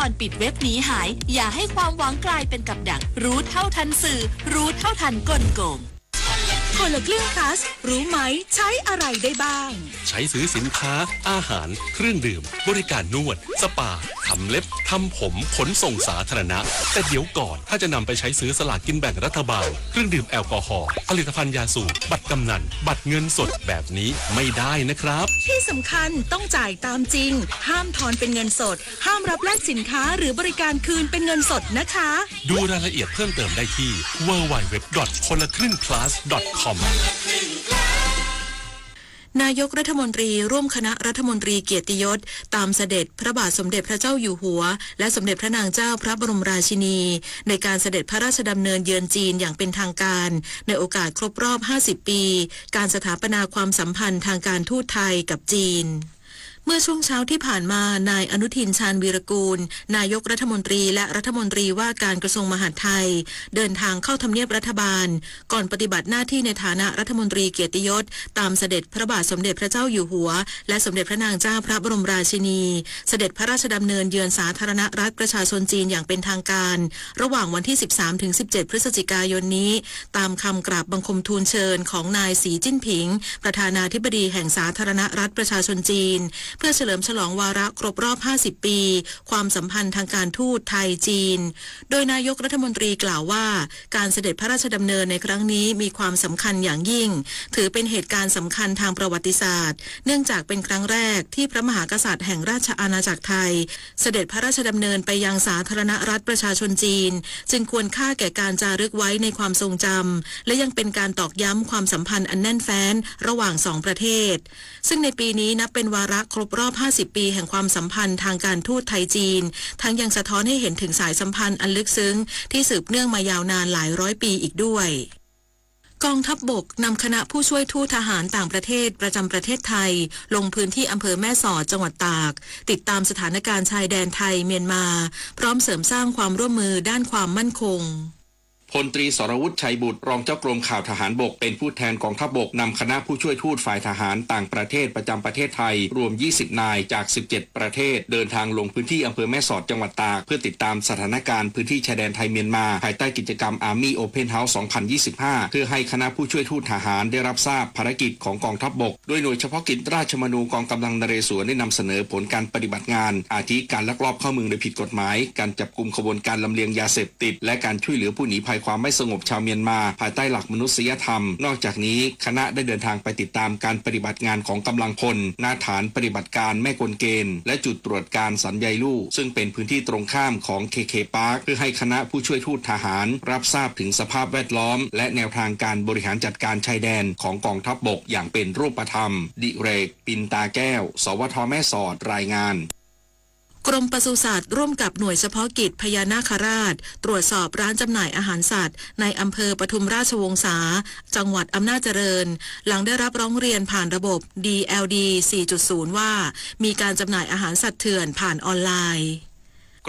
ก่อนปิดเว็บหนีหาย อย่าให้ความหวังกลายเป็นกับดัก รู้เท่าทันสื่อ รู้เท่าทันกลโกง คนละครึ่ง plus รู้ไหม ใช้อะไรได้บ้าง ใช้ซื้อสินค้า อาหาร เครื่องดื่ม บริการนวด สปา ทำเล็บ ทำผม ขนส่งสาธารณะ แต่เดี๋ยวก่อน ถ้าจะนำไปใช้ซื้อสลากกินแบ่งรัฐบาล เครื่องดื่มแอลกอฮอล์ ผลิตภัณฑ์ยาสูบ บัตรกำนัล บัตรเงินสดแบบนี้ไม่ได้นะครับ ที่สำคัญต้องจ่ายตามจริง ห้ามทอนเป็นเงินสด ห้ามรับแลกสินค้าหรือบริการคืนเป็นเงินสดนะคะ ดูรายละเอียดเพิ่มเติมได้ที่ ดับเบิลยู ดับเบิลยู ดับเบิลยู ดอท คนละครึ่ง พลัส ดอท คอม นายกรัฐมนตรีร่วมคณะรัฐมนตรีเกียรติยศตามเสด็จพระบาทสมเด็จพระเจ้าอยู่หัว และสมเด็จพระนางเจ้าพระบรมราชินี ในการเสด็จพระราชดำเนินเยือนจีนอย่างเป็นทางการ ในโอกาสครบรอบ ห้าสิบ ปี การสถาปนาความสัมพันธ์ทางการทูตไทยกับจีน เมื่อช่วงเช้าที่ผ่านมา นายอนุทิน ชาญวีรกูล นายกรัฐมนตรี และรัฐมนตรีว่าการกระทรวงมหาดไทย เดินทางเข้าทำเนียบรัฐบาล ก่อนปฏิบัติหน้าที่ในฐานะรัฐมนตรีเกียรติยศ ตามเสด็จพระบาทสมเด็จพระเจ้าอยู่หัว และสมเด็จพระนางเจ้าพระบรมราชินี เสด็จพระราชดำเนินเยือนสาธารณรัฐประชาชนจีนอย่างเป็นทางการ ระหว่างวันที่ สิบสามถึงสิบเจ็ด พฤศจิกายนนี้ ตามคำกราบบังคมทูลเชิญของนายสีจิ้นผิง ประธานาธิบดีแห่งสาธารณรัฐประชาชนจีน เพื่อเฉลิมฉลองวาระครบรอบ ห้าสิบ ปี ความสัมพันธ์ทางการทูตไทย-จีน โดยนายกรัฐมนตรีกล่าวว่า การเสด็จพระราชดำเนินในครั้งนี้มีความสำคัญอย่างยิ่ง ถือเป็นเหตุการณ์สำคัญทางประวัติศาสตร์ เนื่องจากเป็นครั้งแรกที่พระมหากษัตริย์แห่งราชอาณาจักรไทย เสด็จพระราชดำเนินไปยังสาธารณรัฐประชาชนจีน จึงควรค่าแก่การจารึกไว้ในความทรงจำ และยังเป็นการตอกย้ำความสัมพันธ์อันแน่นแฟ้นระหว่างสองประเทศ ซึ่งในปีนี้นับเป็นวาระครบรอบ ห้าสิบ ปีแห่งความสัมพันธ์ทางการทูตไทย-จีน ทั้งยังสะท้อนให้เห็นถึงสายสัมพันธ์อันลึกซึ้งที่สืบเนื่องมายาวนานหลายร้อยปีอีกด้วย กองทัพบกนำคณะผู้ช่วยทูตทหารต่างประเทศประจำประเทศไทย ลงพื้นที่อำเภอแม่สอดจังหวัดตาก ติดตามสถานการณ์ชายแดนไทย-เมียนมา พร้อมเสริมสร้างความร่วมมือด้านความมั่นคง พลตรีสรวุฒิ ชัยบุตร รองเจ้ากรมข่าวทหารบก เป็นผู้แทนกองทัพบก นำคณะผู้ช่วยทูตฝ่ายทหารต่างประเทศประจำประเทศไทย รวม ยี่สิบ นาย จาก สิบเจ็ด ประเทศ เดินทางลงพื้นที่อำเภอแม่สอดจังหวัดตาก เพื่อติดตามสถานการณ์พื้นที่ชายแดนไทย-เมียนมา ภายใต้กิจกรรม Army Open House สองพันยี่สิบห้า เพื่อให้คณะผู้ช่วยทูตทหารได้รับทราบภารกิจของกองทัพบก โดยหน่วยเฉพาะกิจราชมนูกองกำลังนเรศวรได้นำเสนอผลการปฏิบัติงาน อาทิการลักลอบเข้าเมืองโดยผิดกฎหมาย การจับกุมขบวนการลำเลียงยาเสพติด และการช่วยเหลือผู้หนีภัยความไม่สงบชาวเมียนมา ภายใต้หลักมนุษยธรรม นอกจากนี้ คณะได้เดินทางไปติดตามการปฏิบัติงานของกำลังพล ณ ฐานปฏิบัติการแม่กลเกณฑ์ และจุดตรวจการสันใยลู่ ซึ่งเป็นพื้นที่ตรงข้ามของ เคเค Park เพื่อให้คณะผู้ช่วยทูตทหาร รับทราบถึงสภาพแวดล้อม และแนวทางการบริหารจัดการชายแดนของกองทัพบกอย่างเป็นรูปธรรม ดิเรก ปินตาแก้ว สวท แม่สอด รายงาน กรมปศุสัตว์ร่วมกับหน่วยเฉพาะกิจพญานาคราช ตรวจสอบร้านจำหน่ายอาหารสัตว์ในอำเภอปทุมราชวงศา จังหวัดอำนาจเจริญ หลังได้รับร้องเรียนผ่านระบบ ดีแอลดี สี่จุดศูนย์ ว่า มีการจำหน่ายอาหารสัตว์เถื่อนผ่านออนไลน์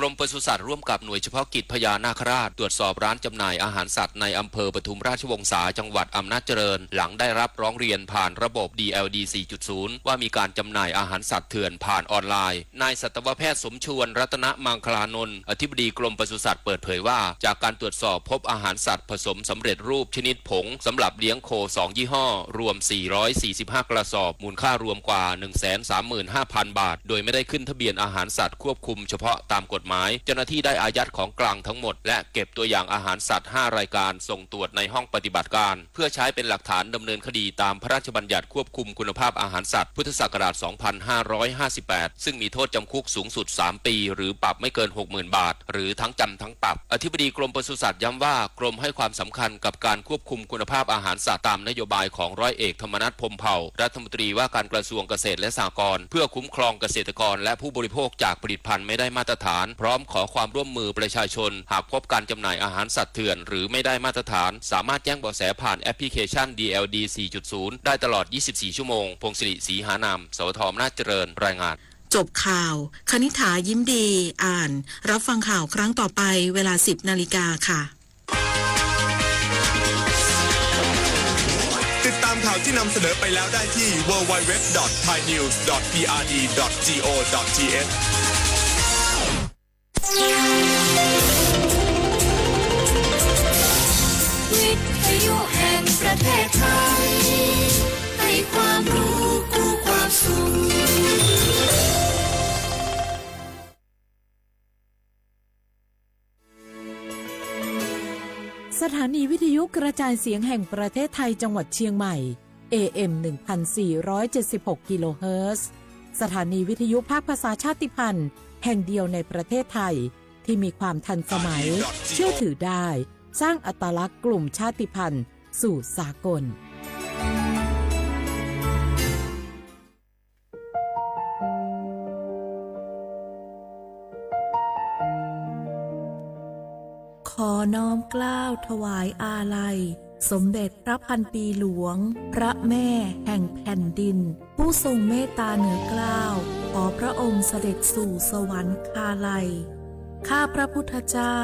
กรมปศุสัตว์ร่วมกับหน่วยเฉพาะกิจพญานาคราช ตรวจสอบร้านจำหน่ายอาหารสัตว์ในอำเภอปทุมราชวงศา จังหวัดอำนาจเจริญ หลังได้รับร้องเรียนผ่านระบบ ดีแอลดี สี่จุดศูนย์ ว่ามีการจำหน่ายอาหารสัตว์เถื่อนผ่านออนไลน์ นายสัตวแพทย์สมชวน รัตนมังคลานนท์ อธิบดีกรมปศุสัตว์เปิดเผยว่า จากการตรวจสอบพบอาหารสัตว์ผสมสำเร็จรูปชนิดผงสำหรับเลี้ยงโค สอง ยี่ห้อ รวม สี่ร้อยสี่สิบห้า กระสอบ มูลค่ารวมกว่า หนึ่งแสนสามหมื่นห้าพัน บาท โดยไม่ได้ขึ้นทะเบียนอาหารสัตว์ควบคุมเฉพาะตามกฎหมาย เจ้าหน้าที่ได้อายัดของกลางทั้งหมด และเก็บตัวอย่างอาหารสัตว์ ห้า รายการ ส่งตรวจในห้องปฏิบัติการ เพื่อใช้เป็นหลักฐานดำเนินคดีตามพระราชบัญญัติควบคุมคุณภาพอาหารสัตว์ พุทธศักราช สองพันห้าร้อยห้าสิบแปด ซึ่งมีโทษจำคุกสูงสุด สาม ปี หรือปรับไม่เกิน หกหมื่น บาท หรือทั้งจำทั้งปรับ อธิบดีกรมปศุสัตว์ย้ำว่า กรมให้ความสำคัญกับการควบคุมคุณภาพอาหารสัตว์ตามนโยบายของร้อยเอกธรรมนัส พรหมเผ่า รัฐมนตรีว่าการกระทรวงเกษตรและสหกรณ์ เพื่อคุ้มครองเกษตรกรและผู้บริโภคจากผลิตภัณฑ์ไม่ได้มาตรฐาน พร้อมขอความร่วมมือประชาชน หากพบการจำหน่ายอาหารสัตว์เถื่อนหรือไม่ได้มาตรฐาน สามารถแจ้งเบาะแสผ่านแอปพลิเคชัน ดีแอลดี สี่จุดศูนย์ ได้ตลอด ยี่สิบสี่ ชั่วโมง พงศิริ ศรีหานาม สวท อำนาจเจริญ รายงาน จบข่าว คณิษฐา ยิ้มดี อ่าน รับฟังข่าวครั้งต่อไป เวลา สิบ นาฬิกาค่ะ ติดตามข่าวที่นำเสนอไปแล้วได้ที่ ดับเบิลยู ดับเบิลยู ดับเบิลยู ดอท ไทยนิวส์ ดอท พีอาร์ดี ดอท จี โอ ดอท ที เอช สถานีวิทยุกระจายเสียงแห่งประเทศไทยจังหวัดเชียงใหม่ เอ เอ็ม หนึ่งพันสี่ร้อยเจ็ดสิบหก กิโลเฮิรตซ์ สถานีวิทยุภาคภาษาชาติพันธุ์แห่งเดียวในประเทศไทย ที่มีความทันสมัย เชื่อถือได้ สร้างอัตลักษณ์กลุ่มชาติพันธุ์สู่สากล ขอน้อมเกล้าถวายอาลัย สมเด็จพระพันปีหลวง พระแม่แห่งแผ่นดิน ผู้ทรงเมตตาเหนือเกล้า ขอพระองค์เสด็จสู่สวรรคาลัย ข้าพระพุทธเจ้า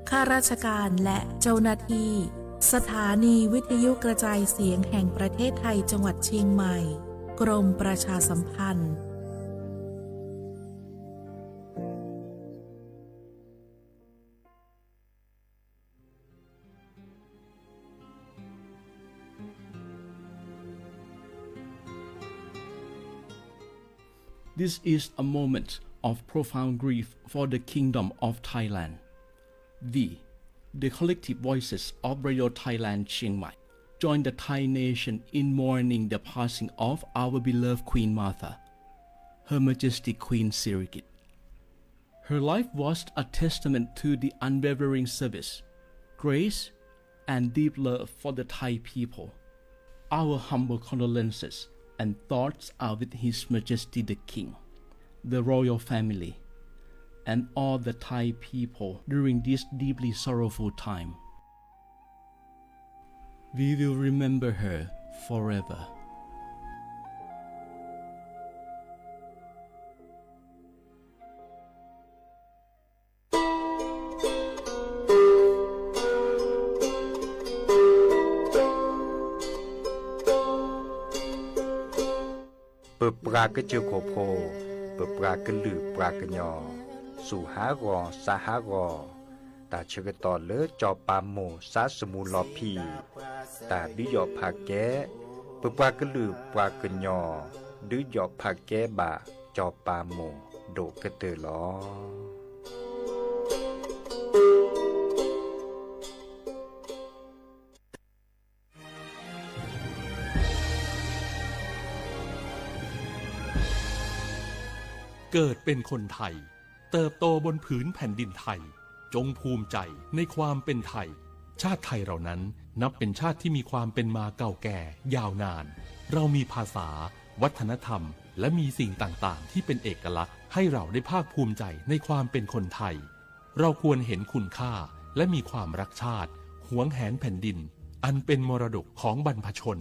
ข้าราชการและเจ้าหน้าที่ สถานีวิทยุกระจายเสียงแห่งประเทศไทยจังหวัดเชียงใหม่ กรมประชาสัมพันธ์ This is a moment of profound grief for the Kingdom of Thailand. We, the collective voices of Radio Thailand Chiang Mai, join the Thai nation in mourning the passing of our beloved Queen Mother, Her Majesty Queen Sirikit. Her life was a testament to the unwavering service, grace, and deep love for the Thai people. Our humble condolences and thoughts are with His Majesty the King, the royal family, and all the Thai people during this deeply sorrowful time. We will remember her forever. ပပှၤကစၢၢ်ခိၣ်ဖိ, ပပှၤကလုာ်ပှၤကညီ, စူၢ်ဟးဂီၤစးဟးဂီၤ, တၢ်ဆၢကတီၢ်လၢစီၤပၤမိၢ်စါစမူလီၤဖံး, တၢ်ဒုးယီၣ်ဖးကဲ, ပပှၤကလုာ်ပှၤကညီ, ဒုးယီၣ်ဖးကဲဘၣ်စီၤပၤမိၢ်ဒိၣ်ကတၢၢ်လီၤ. เกิดเป็นคนไทย เติบโตบนผืนแผ่นดินไทย จงภูมิใจในความเป็นไทย ชาติไทยเรานั้นนับเป็นชาติที่มีความเป็นมาเก่าแก่ยาวนาน เรามีภาษา วัฒนธรรม และมีสิ่งต่างๆ ที่เป็นเอกลักษณ์ให้เราได้ภาคภูมิใจในความเป็นคนไทย เราควรเห็นคุณค่าและมีความรักชาติ หวงแหนแผ่นดิน อันเป็นมรดกของบรรพชน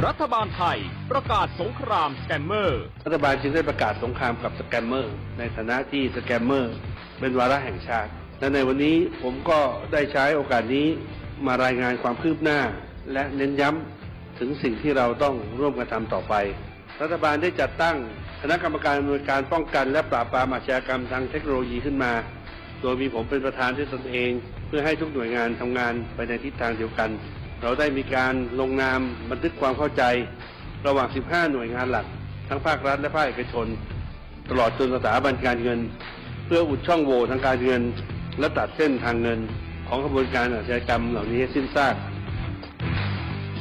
รัฐบาลไทยประกาศสงครามสแกมเมอร์ รัฐบาลจึงได้ประกาศสงครามกับสแกมเมอร์ ในฐานะที่สแกมเมอร์เป็นวาระแห่งชาติ และในวันนี้ผมก็ได้ใช้โอกาสนี้มารายงานความคืบหน้า และเน้นย้ำถึงสิ่งที่เราต้องร่วมกันทำต่อไป รัฐบาลได้จัดตั้งคณะกรรมการอำนวยการป้องกันและปราบปรามอาชญากรรมทางเทคโนโลยีขึ้นมา โดยมีผมเป็นประธานด้วยตนเอง เพื่อให้ทุกหน่วยงานทำงานไปในทิศทางเดียวกัน เราได้มีการลงนามบันทึกความเข้าใจ ระหว่าง สิบห้า หน่วยงานหลัก ทั้งภาครัฐและภาคเอกชน ตลอดจนสถาบันการเงิน เพื่ออุดช่องโหว่ทางการเงิน และตัดเส้นทางเงิน ของขบวนการอาชญากรรมเหล่านี้ให้สิ้นซาก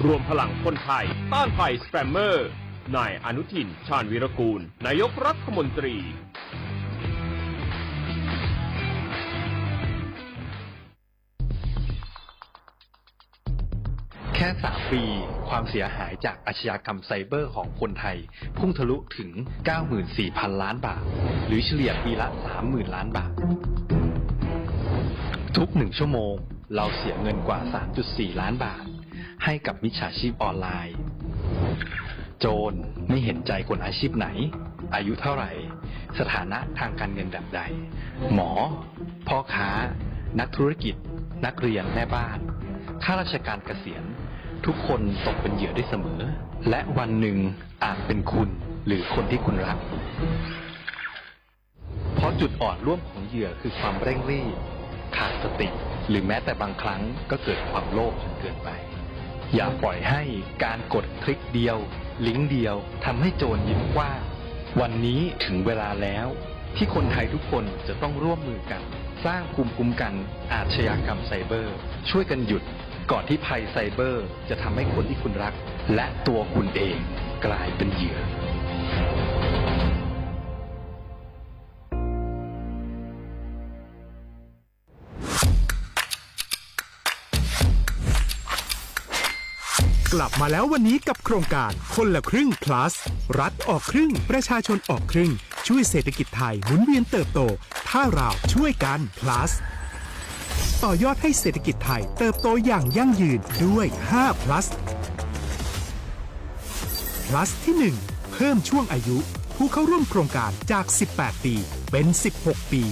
รวมพลังคนไทยต้านภัยสแกมเมอร์ นายอนุทิน ชาญวีรกูล นายกรัฐมนตรี แค่ สาม ปี ความเสียหายจากอาชญากรรมไซเบอร์ของคนไทย พุ่งทะลุถึง เก้าหมื่นสี่พัน ล้านบาท หรือเฉลี่ยปีละ สามหมื่น ล้านบาท ทุกหนึ่งชั่วโมง เราเสียเงินกว่า สามจุดสี่ ล้านบาท ให้กับมิจฉาชีพออนไลน์ โจรไม่เห็นใจคนอาชีพไหน อายุเท่าไหร่ สถานะทางการเงินแบบใด หมอ พ่อค้า นักธุรกิจ นักเรียน แม่บ้าน ข้าราชการเกษียณ ทุกคนตกเป็นเหยื่อได้เสมอ และวันหนึ่งอาจเป็นคุณหรือคนที่คุณรัก เพราะจุดอ่อนร่วมของเหยื่อคือความเร่งรีบ ขาดสติ หรือแม้แต่บางครั้งก็เกิดความโลภจนเกินไป อย่าปล่อยให้การกดคลิกเดียว ลิงก์เดียวทำให้โจรยิ้มกว้าง วันนี้ถึงเวลาแล้วที่คนไทยทุกคนจะต้องร่วมมือกัน สร้างภูมิคุ้มกันอาชญากรรมไซเบอร์ ช่วยกันหยุดก่อนที่ภัยไซเบอร์จะทำให้คนที่คุณรัก และตัวคุณเองกลายเป็นเหยื่อ กลับมาแล้ววันนี้กับโครงการคนละครึ่ง plus รัฐออกครึ่ง ประชาชนออกครึ่ง ช่วยเศรษฐกิจไทยหมุนเวียนเติบโต ถ้าเราช่วยกัน plus ต่อยอดให้เศรษฐกิจไทยเติบโตอย่างยั่งยืนด้วย ห้า plus plus ที่ หนึ่ง เพิ่มช่วงอายุผู้เข้าร่วมโครงการจาก สิบแปด ปี เป็น สิบหก ปี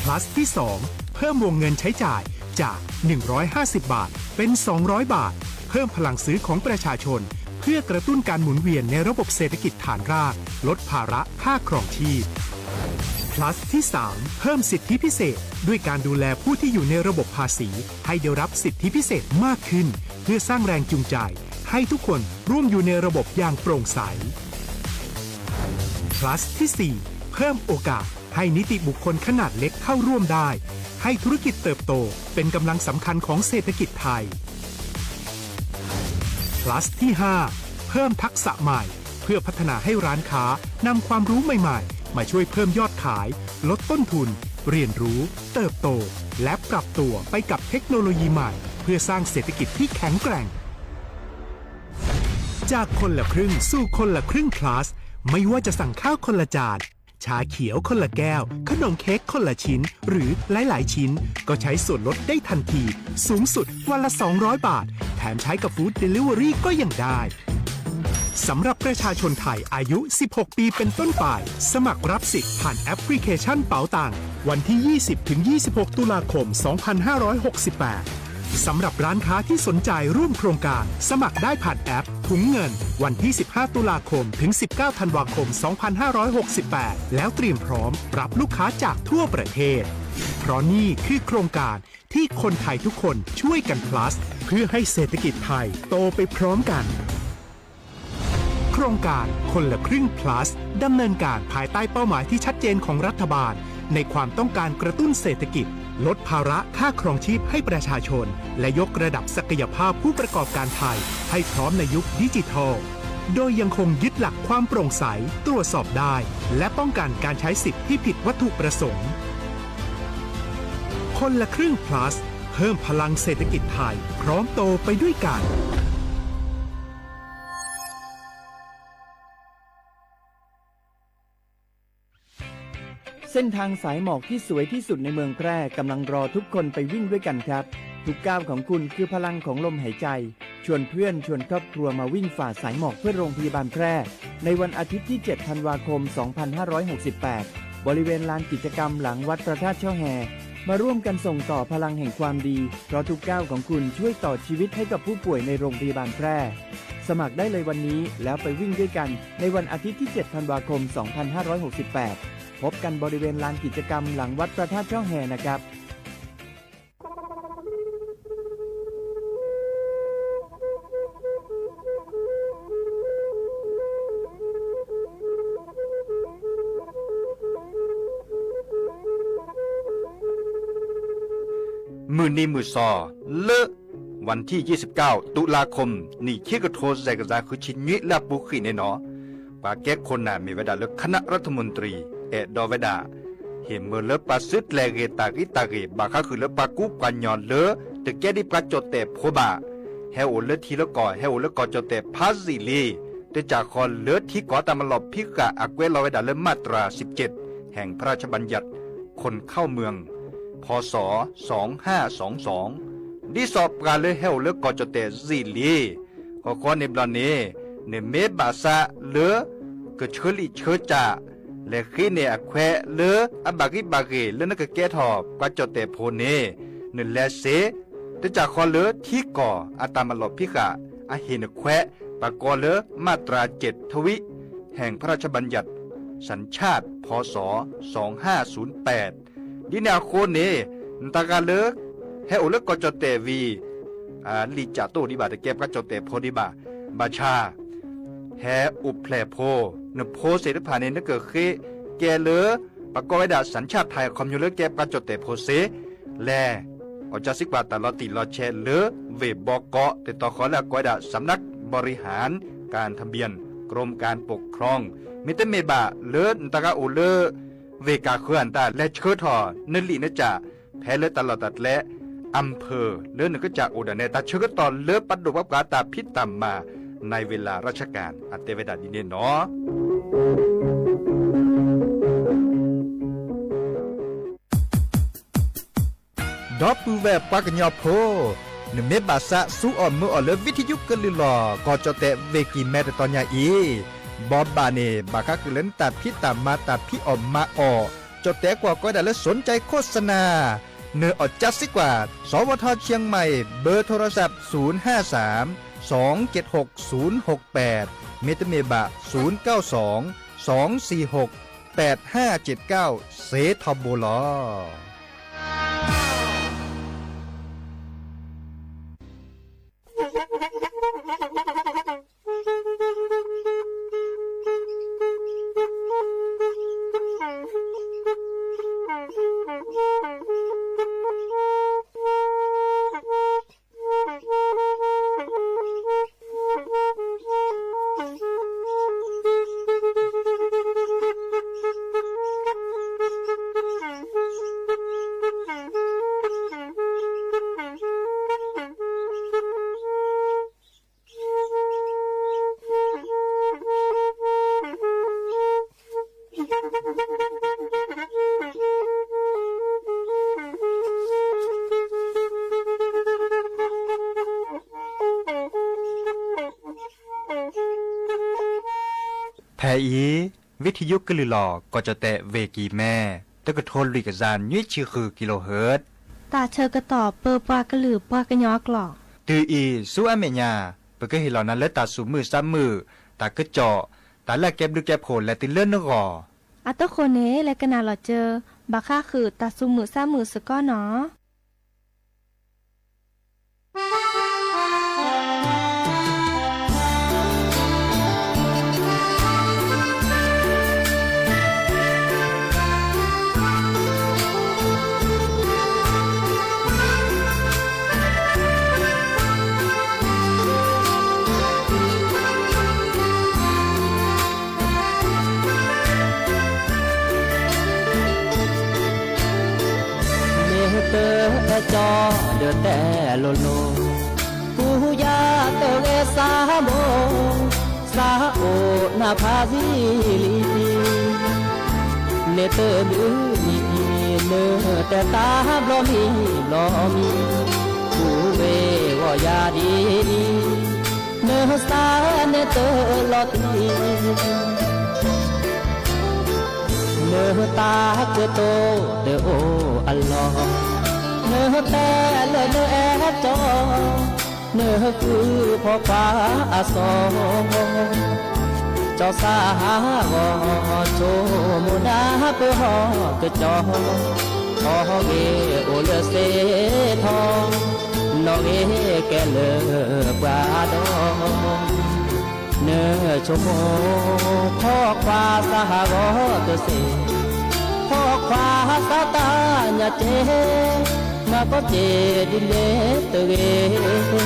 plus ที่ สอง เพิ่มวงเงินใช้จ่ายจาก หนึ่งร้อยห้าสิบ บาท เป็น สองร้อย บาท เพิ่มพลังซื้อของประชาชน เพื่อกระตุ้นการหมุนเวียนในระบบเศรษฐกิจฐานราก ลดภาระค่าครองชีพ plus ที่ สาม เพิ่มสิทธิพิเศษ ด้วยการดูแลผู้ที่อยู่ในระบบภาษี ให้ได้รับสิทธิพิเศษมากขึ้น เพื่อสร้างแรงจูงใจ ให้ทุกคนร่วมอยู่ในระบบอย่างโปร่งใส plus ที่ สี่ เพิ่มโอกาสให้นิติบุคคลขนาดเล็กเข้าร่วมได้ ให้ธุรกิจเติบโตเป็นกำลังสำคัญของเศรษฐกิจไทย plus ที่ ห้า เพิ่มทักษะใหม่ เพื่อพัฒนาให้ร้านค้านำความรู้ใหม่ๆ มาช่วยเพิ่มยอดขาย ลดต้นทุน เรียนรู้ เติบโต และปรับตัวไปกับเทคโนโลยีใหม่ เพื่อสร้างเศรษฐกิจที่แข็งแกร่ง จากคนละครึ่งสู่คนละครึ่ง plus ไม่ว่าจะสั่งข้าวคนละจาน ชาเขียวคนละแก้ว ขนมเค้กคนละชิ้น หรือหลายๆ ชิ้น ก็ใช้ส่วนลดได้ทันที สูงสุดวันละ สองร้อย บาท แถมใช้กับ Food Delivery ก็ยังได้ สำหรับประชาชนไทยอายุ สิบหก ปีเป็นต้นไป สมัครรับสิทธิ์ผ่านแอปพลิเคชันเป๋าตัง วันที่ ยี่สิบ ถึง ยี่สิบหก ตุลาคม สองพันห้าร้อยหกสิบแปด สำหรับร้านค้าที่สนใจร่วมโครงการ สมัครได้ผ่านแอปถุงเงิน วันที่ สิบห้า ตุลาคม ถึง สิบเก้า ธันวาคม สองพันห้าร้อยหกสิบแปด แล้วเตรียมพร้อมรับลูกค้าจากทั่วประเทศ เพราะนี่คือโครงการที่คนไทยทุกคนช่วยกัน plus เพื่อให้เศรษฐกิจไทยโตไปพร้อมกัน โครงการคนละครึ่ง plus ดำเนินการภายใต้เป้าหมายที่ชัดเจนของรัฐบาล ในความต้องการกระตุ้นเศรษฐกิจ ลดภาระค่าครองชีพให้ประชาชน และยกระดับศักยภาพผู้ประกอบการไทยให้พร้อมในยุคดิจิทัล โดยยังคงยึดหลักความโปร่งใส ตรวจสอบได้ และป้องกันการใช้สิทธิ์ที่ผิดวัตถุประสงค์ คนละครึ่ง plus เพิ่มพลังเศรษฐกิจไทย พร้อมโตไปด้วยกัน เส้นทางสายหมอกที่สวยที่สุดในเมืองแพร่กำลังรอทุกคนไปวิ่งด้วยกันครับ ทุกก้าวของคุณคือพลังของลมหายใจ ชวนเพื่อนชวนครอบครัวมาวิ่งฝ่าสายหมอกเพื่อโรงพยาบาลแพร่ ในวันอาทิตย์ที่ เจ็ด ธันวาคม สองพันห้าร้อยหกสิบแปด บริเวณลานกิจกรรมหลังวัดพระธาตุช่อแฮ มาร่วมกันส่งต่อพลังแห่งความดี เพราะทุกก้าวของคุณช่วยต่อชีวิตให้กับผู้ป่วยในโรงพยาบาลแพร่ สมัครได้เลยวันนี้แล้วไปวิ่งด้วยกันในวันอาทิตย์ที่ เจ็ด ธันวาคม สองพันห้าร้อยหกสิบแปด พบกันบริเวณลานกิจกรรมหลังวัดพระธาตุช่อแฮนะครับ မုၢ်နံၤမုၢ်သီ လၢ วันที่ ยี่สิบเก้า ตุลาคม နံၣ်ခံကထိ စဲးကစၢ် ဃုဆံနွံ လၢအပူၤဃံးန့ၣ်နီၤ, ပှၤကဲခိၣ်နၢ်မ့ၢ်ဝဲဒၣ်လၢ คณะรัฐมนตรี အဲၣ်ဒိးဝဲဒၣ် ဟ့ၣ်မၢလၢပှၤစုတြဲၤဂ့ၤတၢ်ဂ့ၤတၢ်ဂ့ၤ ဘၣ်ဃးဃုာ်လၢပှၤကူပှၤကညီလၢ တကဲဒ်ပှၤကၠီၣ်တဲၣ်ဖိဘၣ်, ဟဲအိၣ်လၢထံလၢကီၢ် ဟဲအိၣ်လၢကီၢ်ကၠီၣ်တဲၣ်ဖးယံာ်လံ, တကးဃီလၢထံကီၢ်တၢ်မၤလီၢ်ဖံးဃာ်အကွဲးလီၤဝဲဒၣ်လၢ มาตราสิบเจ็ด แห่งพระราชบัญญัติ คนเข้าเมือง พ.ศ. สองห้าสองสอง ဒ်သိးပှၤလၢဟဲအိၣ်လၢကီၢ်ကၠီၣ်တဲၣ်ယံာ်လံ, ဃီဃီန့ၣ်ဘျီန့ၣ် နမ့ၢ်ဘၣ်ဆၣ်လၢ ကဆၢလံာ်ဆၢကၠၢ် လဲၤဃ့န့ၢ်အခွဲးလၢ အဘၣ်ဂံၢ်ဘၣ်ဂ့ၤလၢနကကဲထီၣ်ပှၤကၠီၣ်တဲၣ်ဖိန့ၣ် နလဲၤစ့ တကးဃီလၢထံကီၢ်အတၢ်မၤလီၢ်ဖံးဃာ် အဟ့ၣ်နခွဲး ပှၤကိးလၢ มาตราเจ็ด ทวิ แห่งพระราชบัญญัติ สัญชาติ พ.ศ. สองห้าศูนย์แปด ဒ်န့ၣ်အဃိန့ၣ် နတၢ်ဂၤလၢ ဟဲအိၣ်လၢကီၢ်ကၠီၣ်တဲၣ်ဝံၤ လံာ်ကၠးတအိၣ်ဒံးဘၣ်, တကဲပှၤကၠီၣ်တဲာ်ဖိဒံးဘၣ်. ဘၣ်ဆၣ် ဟဲအိၣ်ဖျဲၣ်ဖိ, နဖိသ့ၣ်တဖၣ်န့ၣ် နကဃ့ကဲလၢ ပကိးဝဲဒၣ် สัญชาติไทย အခီပညီလၢကဲပှၤကၠီၣ်တဲာ်ဖိစ့ၢ်, လဲၤ အီၣ်ကၢစံကွၢ်တၢ်လီၤတံၢ်လီၤဆဲးလၢ ဝ့ၢ်ဘီကီး တတီၤဃီလၢအကိးဝဲဒၣ် สำนักบริหารการทะเบียน กรมการปกครอง, မ့တမ့ၢ်ဘၣ်လၢနတဂၤအိၣ်လၢ ဝ့ၢ်ကၢ်ဃၢၤအတၢ် လဲၤဆှၢထီၣ်နလံာ်နကၠး ဖဲလၢတၢ်လီၢ်တၢ်ကျဲ อำเภอလၢနကစၢ်အိၣ်ဒၣ်နဲ တၢ်ဆၢကတီၢ်လၢပဒိၣ်ပှၤပှၤတၢ်ဖံးတၢ်မၤ ในเวลาราชการ အတဲဝဲဒၣ်ဒ်န့ၣ်နီၤ. ဒီပုၢ်ဝဲၢ်ပှၤကညီဖိ, နမ့ၢ်ဘၣ်သးစူအီၣ်မုာ်အီၣ်လၢ ဝံထယုကလုၢ်လီၢ် ကီၢ်ကၠီၣ်တဲာ်ဝ့ၢ်ကံၢ်မဲ တတီၤညါအံၤ, ဘီဘၣ်န့ၣ် ဘၣ်ဃးဃုာ်လၢနတၢ်ဖံးတၢ်မၤ တၢ်ဖံးအီၣ်မၤအီၣ်, ကၠီၣ်တဲာ်ကွၢ်ကိးဝဲဒၣ်လၢ สนใจโฆษณา, နအီၣ်ကၢစံကွၢ် สวทเชียงใหม่ เบอร์โทรศัพท์ ศูนย์ห้าสาม สองเจ็ดหก ศูนย์หกแปด မ့တမ့ၢ်ဘၣ် ศูนย์เก้าสอง สองสี่หก แปดห้าเจ็ดเก้า စ့ထီဘိလီၤ. ဖဲအံၤ ဝံထယုကလုၢ်လီၢ် ကီၢ်ကၠီၣ်တဲာ်ဝ့ၢ်ကံၢ်မဲ တကထိလွံၢ်ကယၤနွံဆံဃု kilohertz တၢ်ဆၢကတီၢ်ပၢပှၤကလုာ်ပှၤကညီအကျိာ်, တုၤအံၤဆူအမဲာ်ညါ ပကဟ့ၣ်လီၤနၤလၢတၢ်သူၣ်မုာ်သးမုာ်, တၢ်ကစီၣ်, တၢ်လၢအကဲဘျုးကဲဖှိၣ်လဲၤတုၤလၢနဂီၢ်. အတဃိန့ၣ် လဲၤကနၣ်လီၤစၢၤ ဘၣ်ဃးဃုာ်တၢ်သူၣ်မုာ်သးမုာ်စ့ၢ်ကီးနီၤ. မ့ၢ်တအဲၣ်ကၠီဒီးတဲလိၤလိၤ, ကူယၤတဂဲၤစၢ်ဘိ, စၢ်အိၣ်နၢ်ဖးဆံလံ, န့ၣ်တမုၢ်နံၤ နတဲတၢ်ဘျီမံၤဘျီမံၤ, ကူဝဲဂီၤယၤဒ်အံၤ, နစၢ်န့ၣ်တလီၤတံၢ် နတၢ်ကတိၤတအိၣ်အလီၢ်, နတဲလၢနအဲၣ်ကၠီ, နဃုဖီၣ်ခွါအစီၤ, ကၠီစၢ်ဟးဂီၤ ဆိကမိၣ်ဒၣ်ပဟီၣ်ကၠီ, ဟီၣ်ဂ့ၤအိၣ်လၢစ့ထီ, နီၣ်ဂ့ၤကဲလၢပှၤဒီး နဆိကမိၣ် ဖီၣ်ခွါစၢ်ဟးဂီၤတစ့ၢ်, ဖီၣ်ခွါစၢ်တၢ်ညၣ်က့, မၤကီက့ၤဒ်န့ၣ်တဂ့ၤ,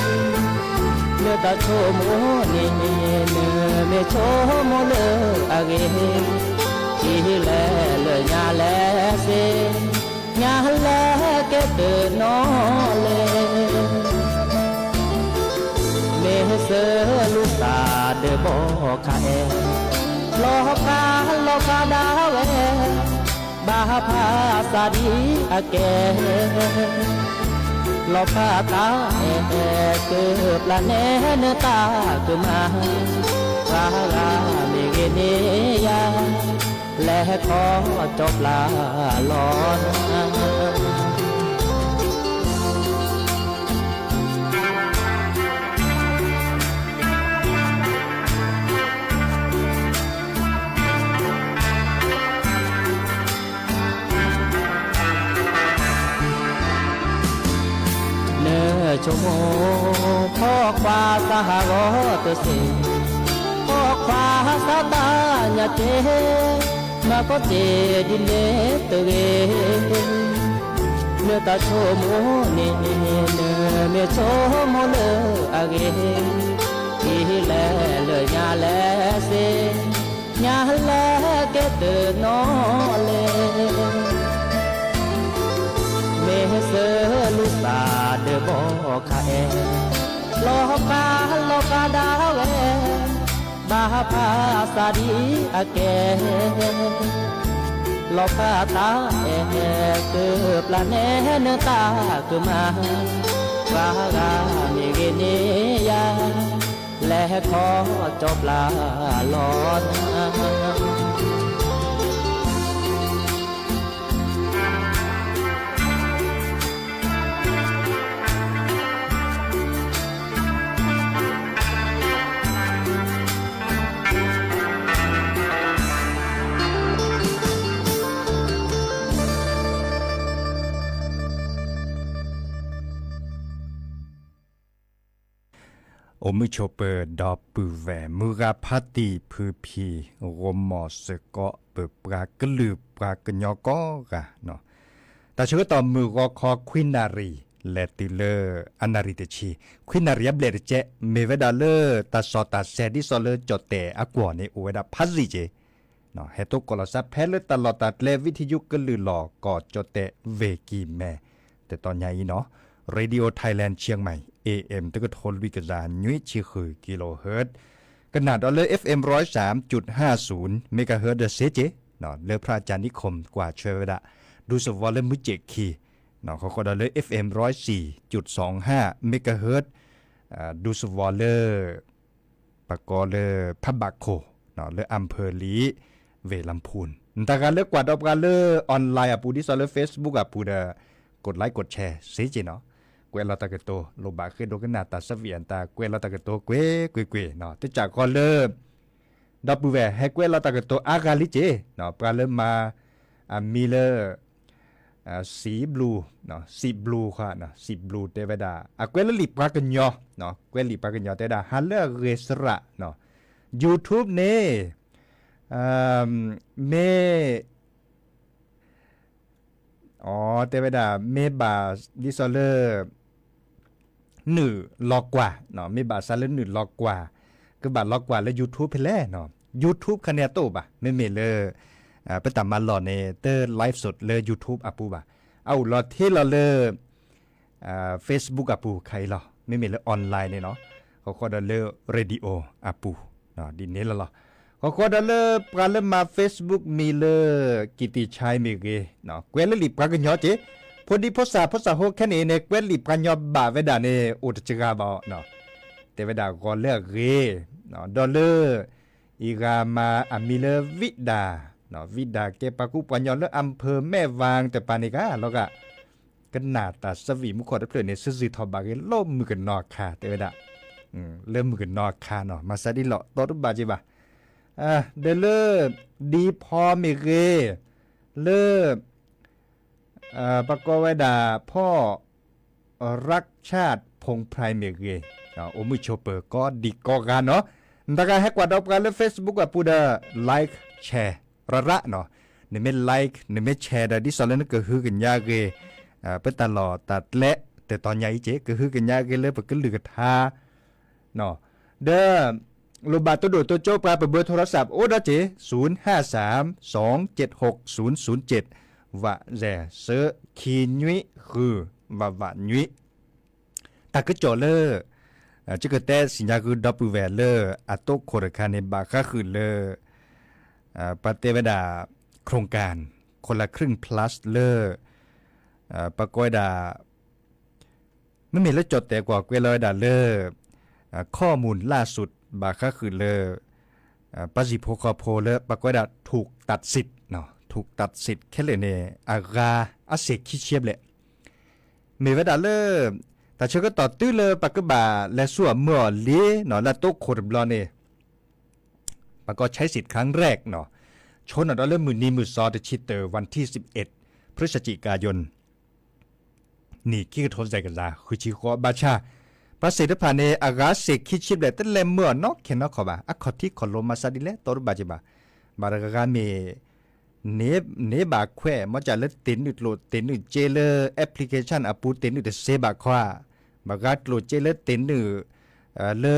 လၢတၢ်ဆိကမိၣ်န့ၣ် နမ့ၢ်ဆိကမိၣ်လၢအဂ့ၤ, အံၤလဲၤလၢညါလဲၣ်စ့ၢ်, ညါလဲၣ်ကဲတနီၤလဲၣ်. မ့ၢ်စၢလူၤသးဒီးဘီခါအဲၣ်, လီၤဖးလီၤဖးဒၣ်ဝဲ, ဘၣ်ဖးစၢ်ဒ်အကဲ, လီၤဖးတၢ်အဲၣ်ကပျၢ်နဲနတၢ်ကမၣ်, ပှၤဂၤမ့ၢ်ဂ့ၤန့ၢ်ယၤ, လဲၤခီကၠီပျၢ်လီၤနၤ. န ဆိကမိၣ်, ဖိခွါသးဟးဂီၤတစ့ၢ်, ဖိခွါသးတၢ်ညၣ်က့, မၤကီတ့ၢ်ဒ်န့ၣ်တဂ့ၤ, နတၢ်ဆိကမိၣ်န့ၣ် နမ့ၢ်ဆိကမိၣ်လၢအဂ့ၤ, ဒ်လဲၣ်လၢညါလဲၣ်စ့ၢ်, ညါလဲၣ်ကဲတနီၤလဲၣ်. မ့ၢ်စၢၤလူၤသးဒီးဘီခါအဲၣ်, လီၤဖးလီၤဖးဒၣ်ဝဲ, ဘၣ်ဖးသးဒ်အကဲ, လီၤဖးတၢ်အဲၣ်ကပျၢ်နဲနတၢ်ကမၣ်, ပှၤဂၤမ့ၢ်ဂ့ၤန့ၢ်ယၤ, လဲၤဟဲခီကၠီပျၢ်လီၤနၤ. အိၣ်မုာ်ဆိးပၢၤဒီပုၢ်ဝဲၢ် မုၢ်ဂၤဖါတံၢ်ဖုဖံ ဂီၤမီၢ်စ့ၢ်ကီး ပပှၤကလုာ်ပှၤကညီကိးဂၤ, တၢ်ဆၢကတီၢ်မုၢ်ဂီၤခီခွံနၣ်ရံၣ် လဲၤတုၤလၢအနၣ်ရံၣ်တဆံ, ခွံနၣ်ရံၣ်အဘျဲၣ်တကဲး မ့ၢ်ဝဲဒၣ်လၢတၢ်စီၣ်တၢ်ဆဲးဒ်သိးလၢကၠီၣ်တဲၣ်အကွီၢ်န့ၣ် အိၣ်ဝဲဒၣ်ဖးယံာ်က့ၤ ဟဲတိကိးလီၤသးဖဲလၢတၢ်လီၢ်တၢ်ကျဲ ဝံထယုကလုၢ်လီၢ်ကီၢ်ကၠီၣ်တဲၣ် ဝ့ၢ်ကံၢ်မဲ, တတီၤညါအံၤနီၤ, Radio Thailand Chiang Mai, A M တကထိလွံၢ်ကယၤနွံဆံဃု kilohertz, ကနၣ်ဒီးလၢ F M ร้อยสามจุดห้าศูนย์ megahertz ဒီးစ့ၢ်ကီး, လၢ พระอาจารย์นิคม ကွၢ်ဆွဲဝဲဒၣ် ဒူသဝီလၢမုၢ်စ့ၢ်ခံ, ဃီဃီဒီးလၢ F M ร้อยสี่จุดสองห้า megahertz, ဒူသဝီလၢ ပကိးလၢ ဖးဘးခိၣ်, လၢ อำเภอลี ဝ့ၢ်ลำพูน, နတၢ်ဂၤလၢကွၢ်ဒီးပှၤလၢ online အပူၤ ဒ်သိးလၢ Facebook အပူၤဒီး กดไลค์ กดแชร์ စ့ၢ်ကီးနီၤ, ကွဲးလီၤတၢ်ကတိၤ လိၣ်ဘၣ်ဃ့ဒိကနၣ်တၢ်ဆၢဝံၣ်အတၢ် ကွဲးလီၤတၢ်ကတိၤကွ့ၢ်ကွ့ၢ်ကွ့ၢ်နီၤ, တစးဃီလၢ ဒီပုၢ်ဝဲၢ် ဟဲကွဲးလီၤတၢ်ကတိၤအါဂၤလံက့ၤ, ပှၤလၢမၤ အမံၤလၢ စံးဘျူး, စံးဘျူးဃီ, စံးဘျူးတဲဝဲဒၣ် အကွဲးလၢလံာ်ပှၤကညီ, ကွဲးလံာ်ပှၤကညီတဲဒၣ် ဟါလၢအဂ့ၤစရၣ်, YouTube န့ၣ် မ့ၢ် အတဲဝဲဒၣ် မ့ၢ်ဘၣ်ဒ်သိးလၢ နုာ်လီၤကွၢ်, မ့ၢ်ဘၣ်သးလၢနုာ်လီၤကွၢ်, ကဘၣ်လီၤကွၢ်လၢ YouTube ဖဲလဲၣ်နီၤ, YouTube ခါန့ၣ်အတအိၣ်ဘၣ်, မ့မ့ၢ်လၢ ပတၢ်မၤလီၢ်န့ၣ် တ live စဒ်လၢ YouTube အပူၤဘၣ်, အအိၣ်လီၤထဲလီၤလၢ Facebook အပူၤခါအံၤလီၤ, မ့မ့ၢ်လၢ online န့ၣ်နီၤ, ဃီဃီဒီးလၢ radio အပူၤ, ဒ်န့ၣ်လီၤလီၤ, ဃီဃီဒီးလၢပှၤလၢမၤ Facebook မံၤလၢ ကံၣ်တံၣ်ဆဲမ့ၢ်ဂ့ၤ, ကွဲးလၢလံာ်ပှၤကညီက့ၤ, ဖိဒံဖိသၣ်ဖိသၣ်ဖိခဲန့ၣ်န့ၣ် ကွဲးလံာ်ပှၤကညီဘၣ်ဝဲဒၣ်န့ၣ် အိၣ်တစှၤဘၣ်အီၤ, တဲဝဲဒၣ်ဂီၤလၢအဂ့ၤ, ဒီးလၢ အံၤဂၤမၤအမံၤလၢ ဝံဒၣ်, ဝံဒၣ်ကဲပှၤကူပှၤညီလၢ อำเภอแม่วาง တပၤန့ၣ်ဂၤလီၤဂာ်, ကနၣ်တၢ်ဆၢဝံၣ်မူခိၣ်တဖျၢၣ်န့ၣ် စံးစံးထီၣ်ဘၣ်ဂ့ၤ လၢမုၣ်ကနီၤအခါ တဲဝဲဒၣ်, လၢမုၣ်ကနီၤအခါနီၤ မၤစၢ်ဒ်လီၤ တီတဘၣ်က့ၤဘၣ်, ဒီးလၢ ဒံဖီမ့ၢ်ဂ့ၤ, လၢ ပကိးဝဲဒၣ် ဖီၣ် รักชาติ พงษ์ไพร မ့ၢ်ဂ့ၤ, အိၣ်မုာ်ဆိးပၢၤကိးဒံးကိးဂၤနီၤ, နတဂၤဟဲကွၢ်ဒီးပှၤလၢ Facebook အပူၤဒီး like share ရရၣ်နီၤ, နမ့ၢ် like နမ့ၢ် share ဒီး ဒ်သိးလၢနကဟုကညးဂ့ၤ ပတၢ်လီၢ်တၢ်ကျဲ တတီၤညါအံၤက့ၤ ကဟုကညးဂ့ၤလၢပကလုၢ်ကထါ ဒီး လိၣ်ဘၣ်တိၢ်ဒိၣ်တိၢ်ကၠိပှၤ ပ เบอร์โทรศัพท์ အိၣ်ဒီးက့ၤ ศูนย์ห้าสาม สองเจ็ดหก ศูนย์ศูนย์เจ็ด ဝးယဲၢ်သၢ ခံနွံဃု ဝးဝးနွံ, တၢ်ကစီၣ်လၢ ယကတဲစံးညါဃုာ်ဒီပုၢ်ဝဲၢ်လၢ အတိခိၣ်တခါန့ၣ် ဘၣ်ဃးဃုာ်လၢ ပှၤတဲဝဲဒၣ် โครงการ คนละครึ่ง plus လၢ ပကိးဝဲဒၣ် မ့မ့ၢ်လၢကၠီၣ်တဲၣ်ကွီၢ်ကွဲးလီၤဝဲဒၣ်လၢ ข้อมูลล่าสุด ဘၣ်ဃးဃုာ်လၢ ပှၤဟံၣ်ဖိဃီဖိလၢ ပကိးဝဲဒၣ် ถูกตัดสิทธิ์ ถูกตัดสิทธิ์ ခဲလၢာ်န့ၣ် အဂၤအစ့ၢ်ခံဆံဘျဲၣ် မ့ၢ်ဝဲဒၣ်လၢ တၢ်ဆၢကတီၢ်တုၤလၢပကဘၣ်လဲၤဆူအမုၢ်အီၤလံနီၤ လၢအတိခိၣ်တဘျီန့ၣ် ပကိး ใช้สิทธิ์ครั้งแรก နီၤ ဆိနီၤဒီးလၢမုၢ်နံၤမုၢ်သီတဆံတၢၢ် วันที่สิบเอ็ด พฤศจิกายน နံၣ်ခံကထိစဲးကယၤဃုဆံဃိး ဘၣ်ဆၣ် ပှၤသ့ၣ်တဖၣ်န့ၣ် အဂၤစ့ၢ်ခံဆံဘျဲၣ် တလဲၤမုာ်အီၤနီၢ်ခဲနီၢ်ခီဘၣ်, အခီၣ်ထံးခီၣ်လိၤမၤသးဒ်လဲၣ် တီတဘၣ်က့ၤဘၣ်. ဘၣ်တဂၤဂၤမ့ၢ် န့ၢ်ဘၣ်ခွဲး မ့ၢ်ကၢ်လၢတ့ၢ်နုာ်ကျိၣ်တ့ၢ်နုာ်စ့လၢ application အပူၤ တ့ၢ်နုာ်တသ့ဘၣ်ခီဧါ, ဘၣ်ဂၤကျိၣ်စ့လၢတ့ၢ်နုာ် လၢ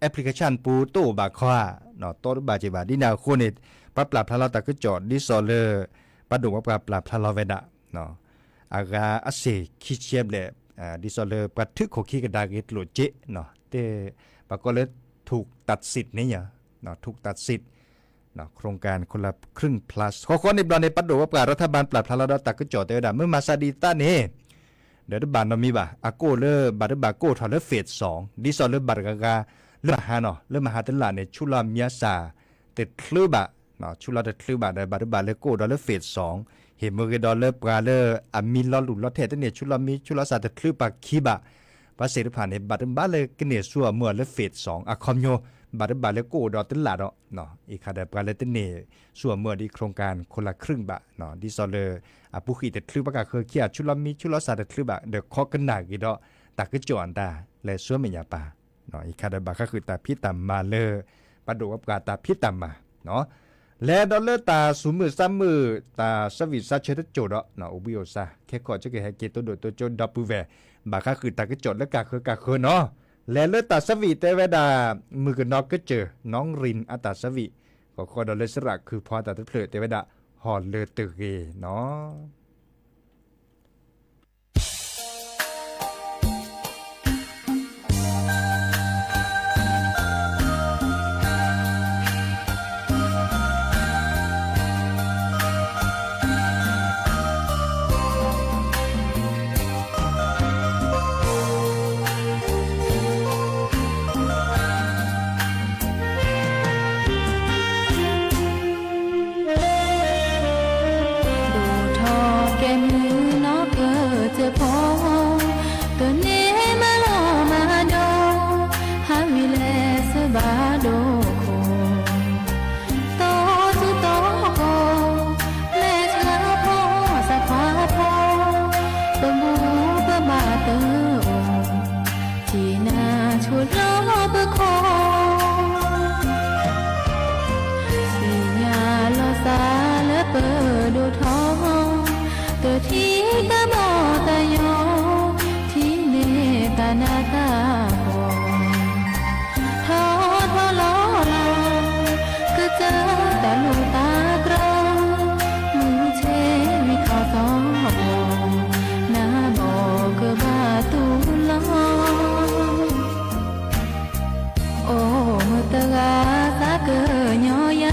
application ပူၤတအိၣ်ဘၣ်ခီဧါ, တီတဘၣ်က့ၤဘၣ်. ဒ်န့ၣ်အဃိန့ၣ် ပှၤပျၢ်ဖျါလီၤတၢ်ကစီၣ် ဒ်သိးလၢ ပှၤဒိၣ်ပှၤပှၢ်ပျၢ်ဖျါလီၤဝဲဒၣ် အဂၤအစ့ၢ်ခံဆံဘျဲၣ် ဒ်သိးလၢပှၤထုးခိၣ်ခံကဒါက့ၤကျိၣ်စ့ တဲ ပှၤကိးလၢ ထုးတၢ်စံးန့ၣ်ယါ ထုးတၢ်စံး โครงการคนละครึ่ง plus ဃီဃီန့ၣ်ဘျီန့ၣ် ပှၤဒိၣ်ပှၤပှၢ် รัฐบาล ပျၢ်ဖျါလီၤဒီးတၢ်ကစီၣ်တဲဝဲဒၣ် မ့ၢ်မၤသးဒ်သးန့ၣ် ဒီးတဘၣ်နီတမံၤဘၣ် အကအိၣ်လၢ ဘၣ်တဘၣ်ကအိၣ်ထီၣ်လၢ phase သွင် ဒ်သိးလၢဘၣ်တဂၤဂၤ လၢမဟါနီၤ လၢမဟါတလၣ်န့ၣ် ဆူလီၤမံအသၣ် တချုးဘၣ် ဆူလီၤတချုးဘၣ်ဒီး ဘၣ်တဘၣ်လၢကအိၣ်ဒီးလၢ phase သွင် ဟ့ၣ်မ့ၢ်ဂ့ၤဒီးလၢပှၤလၢအမံလီၤလူၢ်လီၤထဲၣ်တန့ၢ် ဆူလီၤမံဆူလီၤသၣ်တချုးပှၤခံဘၣ် ပှၤသ့ၣ်တဖၣ်န့ၣ် ဘၣ်တဘၣ်လၢကန့ၢ်ဆူအမုၢ်အီၤလၢ phase သွင် အခီပညီ ဘၣ်တဘၣ်လၢကအိၣ်ဒီးတလၣ်ဒီး အံၤခါဒီး ပှၤလၢတန့ၢ်ဆူအမုၢ်အီၤဒ် โครงการคนละครึ่ง ဘၣ် ဒ်သိးလၢ အပူၤဃံၣ်တချုးပှၤကဃၢၤခံဂၤ ဆူလီၤမံဆူလီၤသၣ်တချုးဘၣ် ဒီးခိးကနၣ်က့ၤဒီး တၢ်ကစီၣ်အတၢ်လဲၤဆူမဲာ်ညါပၢ် အံၤခါဒီးဘၣ်ဃးဃုာ်တၢ်ဖံးတၢ်မၤလၢ ပှၤဒိၣ်ပှၤပှၢ်တၢ်ဖံးတၢ်မၤ လဲၤဒီးလၢတၢ်သူၣ်မုာ်သးမုာ် တၢ်သးဝံၣ်သးဆၢတစိၤဒီး အိၣ်ဘှံးအိၣ်သါ ခဲခိၣ်ကဟဲက့ၤတိဒိၣ်တိကၠိဒီပုၢ်ဝဲၢ် ဘၣ်ဃးဃုာ်တၢ်ကစီၣ်လၢကဃၢၤကဃၢၤနီၤ လဲၤလၢတၢ်သးဝံၣ်တဲဝဲဒၣ် မုၢ်ကနီၤကစၢၢ် နီရံၣ် အတၢ်သးဝံၣ် ဃီဃီဒီးလၢသရၣ်ခုဖီတၢ်တဖျၢၣ်တဲဝဲဒၣ် ဟီၣ်လၢတဂ့ၤနီၤ ဒိၣ်ထီၣ်ကဲမုၢ်နီၢ်ကစၢၢ်ဖီ, တန့ၢ်မၤလီၤမၤဒိး, ဟးဝံၤလဲၤဆၢဘၣ်ဒိခိၣ်, တီဆူတီဃီ, မဲာ်ဆှးဖီသးဖးဖီ, ပမူပဘၣ်တအိၣ် ထံၣ်နၤဆိလီၤပခီၣ်, သ့ၣ်ညါလီၤသးလၢပဒိၣ်ထီၣ်, တထံၣ်တၢ်ဘီၣ်တၢ်ယိာ်, ထံၣ်န့ၢ်တၢ်နးတၢ်ဖှီၣ်, ထီထီလီၤလီၤ, ကစၢ်တၢ်လိၣ်တၢ်ကြၢး, မုၢ်ဆ့ၣ်ဝံၤထီၣ်သီၣ်, နၤဘီၣ်ကဘၣ်တူၢ်လီၤ အိၣ်မုာ်တဂၤသးကညီၤယၤ,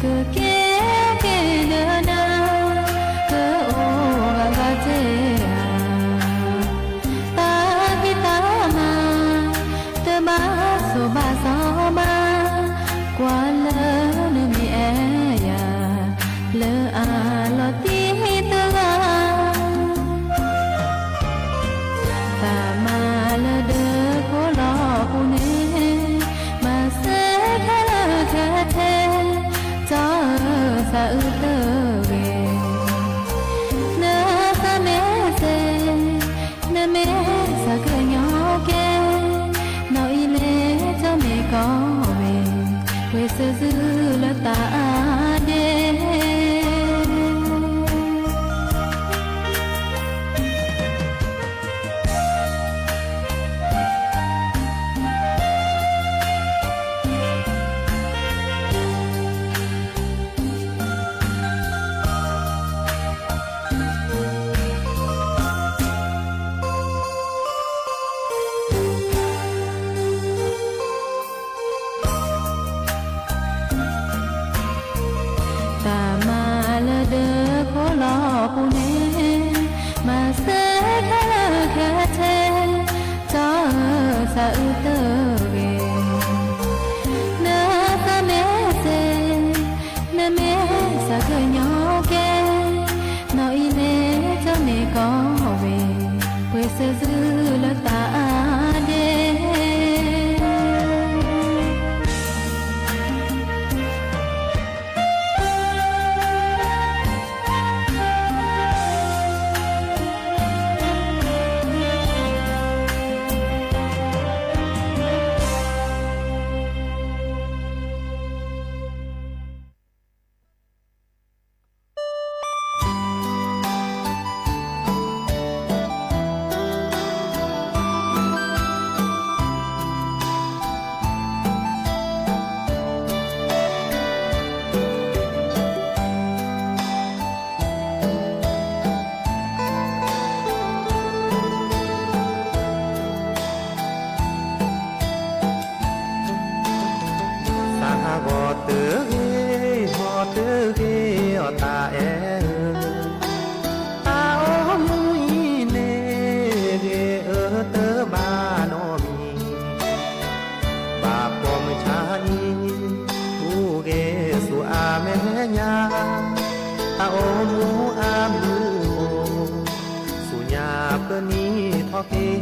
ကကဲက့ၤဒီးနၤ, ကအိၣ်ဂၤဂၤစ့ဧါ, တၢ်ဖံးတၢ်မၤ, တဘၣ်ဆိၣ်ဘၣ်စီၤဘၣ်, ကွၢ်လၢနမ့ၢ်အဲၣ်ယၤ, လၢအလီၤတံၢ်တဂၤ တၢ်မၤလၢဒၢးဖိလီၤပူၤန့ၣ်, မၤစၢၤခဲလၢာ်ခဲဆ့, ကၠီသးအုးတဂ့ၤ, နသးမ့ၢ်စ့, နမ့ၢ်သးကညီၤကဲ, နီၢ်အံၤလဲၤကၠီမ့ၢ်ကီဝဲ, ပှဲၤစၢၤစုလၢတၢ်အါဒ့ တၢ်မၤလၢဒၢးဖိလီၤပူၤန့ၣ်, မၤစၢၤခဲလၢာ်ခဲဆ့, ကၠီသးအုးတဂ့ၤ, နသးမ့ၢ်စ့, နမ့ၢ်သးကညီၤကဲ, နီၢ်အံၤလဲၤကၠီမ့ၢ်ကီဝဲ, ပှဲၤစၢၤစုလၢတၢ်အါဒ့ အ့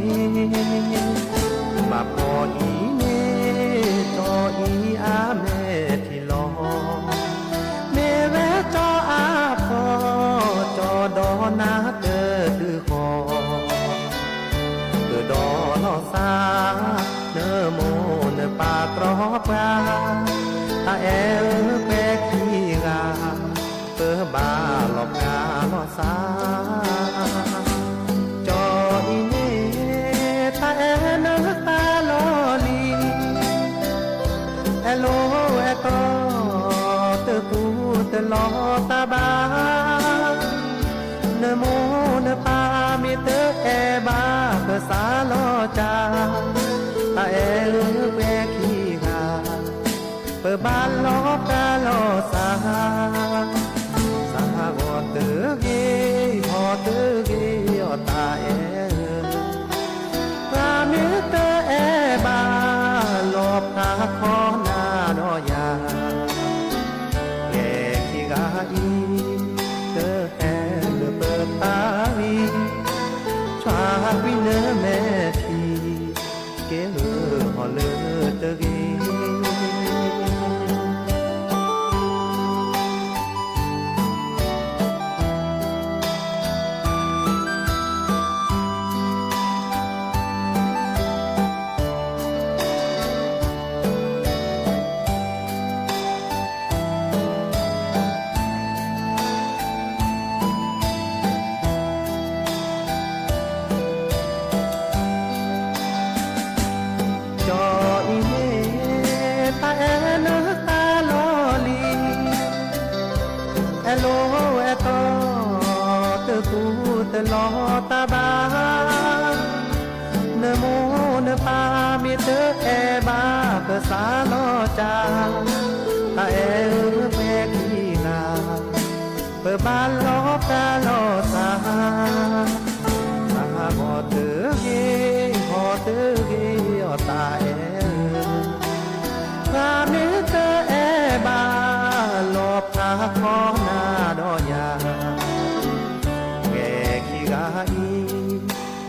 ဘၣ်ဖှီၣ်အံၤန့ၣ် ကၠီအံၤအမဲာ်ထံလီၤ, မ့ၢ်ဝဲကၠီအါဖီ ကၠီဒီးနၤတဒုဃီ, ကဒီးလီၤစၢ် နမိၢ်နပၢ်တြီပှၤ, တၢ်အဲၣ်ပှဲၤခံဂၤ ပဘၣ်လီၤပှၤလီၤစၢ် ကၠီအံၤန့ၣ် တၢ်အဲၣ်နသးလီၤလံ, အဲၣ်လိာ်အဲၣ်တီ တကူတလီၤတၢ်ဘၣ်, နမိၢ်နပၢ်မ့ၢ်တအဲၣ်ဘၣ် ပစးလီၤကၢ်, တၢ်အဲၣ်ပှဲၤခံဂၤ ပဘၣ်လီၤပှၤလီၤစၢ်, စၢ်ဂီၤတဂ့ၤ ဟီၣ်တဂ့ၤ အီၣ်တၢ်အဲၣ်ဧၢ, ပှၤမ့ၢ်တအဲၣ်ဘၣ် လီၤဖးခီနၤဒီးယၤ, ကျဲခံဂၤအံၤ တဟဲလၢပတၢ်ဝံၤ, ဆှၢကွံာ်နမဲာ်ထံ ကဲလၢဟီၣ်လၢတဂ့ၤ ကၠီအံၤန့ၣ် တၢ်အဲၣ်နသးလီၤလံ, အဲၣ်လိာ်အဲၣ်တီ တကူတလီၤတၢ်ဘၣ်, နမိၢ်နပၢ်မ့ၢ်တအဲၣ်ဘၣ် ပစးလီၤကၢ်, တၢ်အဲၣ်ပှဲၤခံဂၤ ပဘၣ်လီၤပှၤလီၤစၢ်, စၢ်ဂီၤတဂ့ၤ ဟီၣ်တဂ့ၤ အီၣ်တၢ်အဲၣ်ဧၢ, ပှၤမ့ၢ်တအဲၣ်ဘၣ် လီၤဖးခီနၤဒီးယၤ,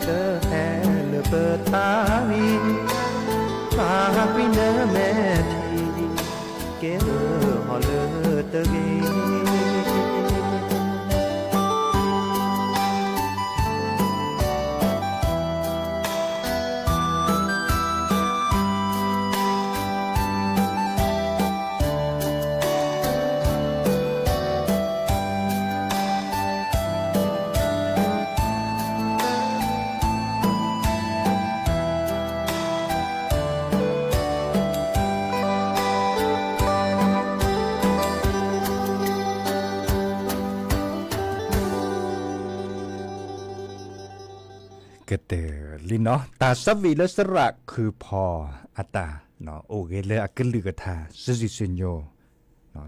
ကျဲခံဂၤအံၤ တဟဲလၢပတၢ်ဝံၤ, ဆှၢကွံာ်နမဲာ်ထံ ကဲလၢဟီၣ်လၢတဂ့ၤ ကတၢၢ်လံနီၤ တၢ်သးဝံၣ်လၢသရၣ်ခုၣ်ဖီအတၢ် အိၣ်ဂ့ၤလၢအကလုၢ်ကထါ စုစုစုညိ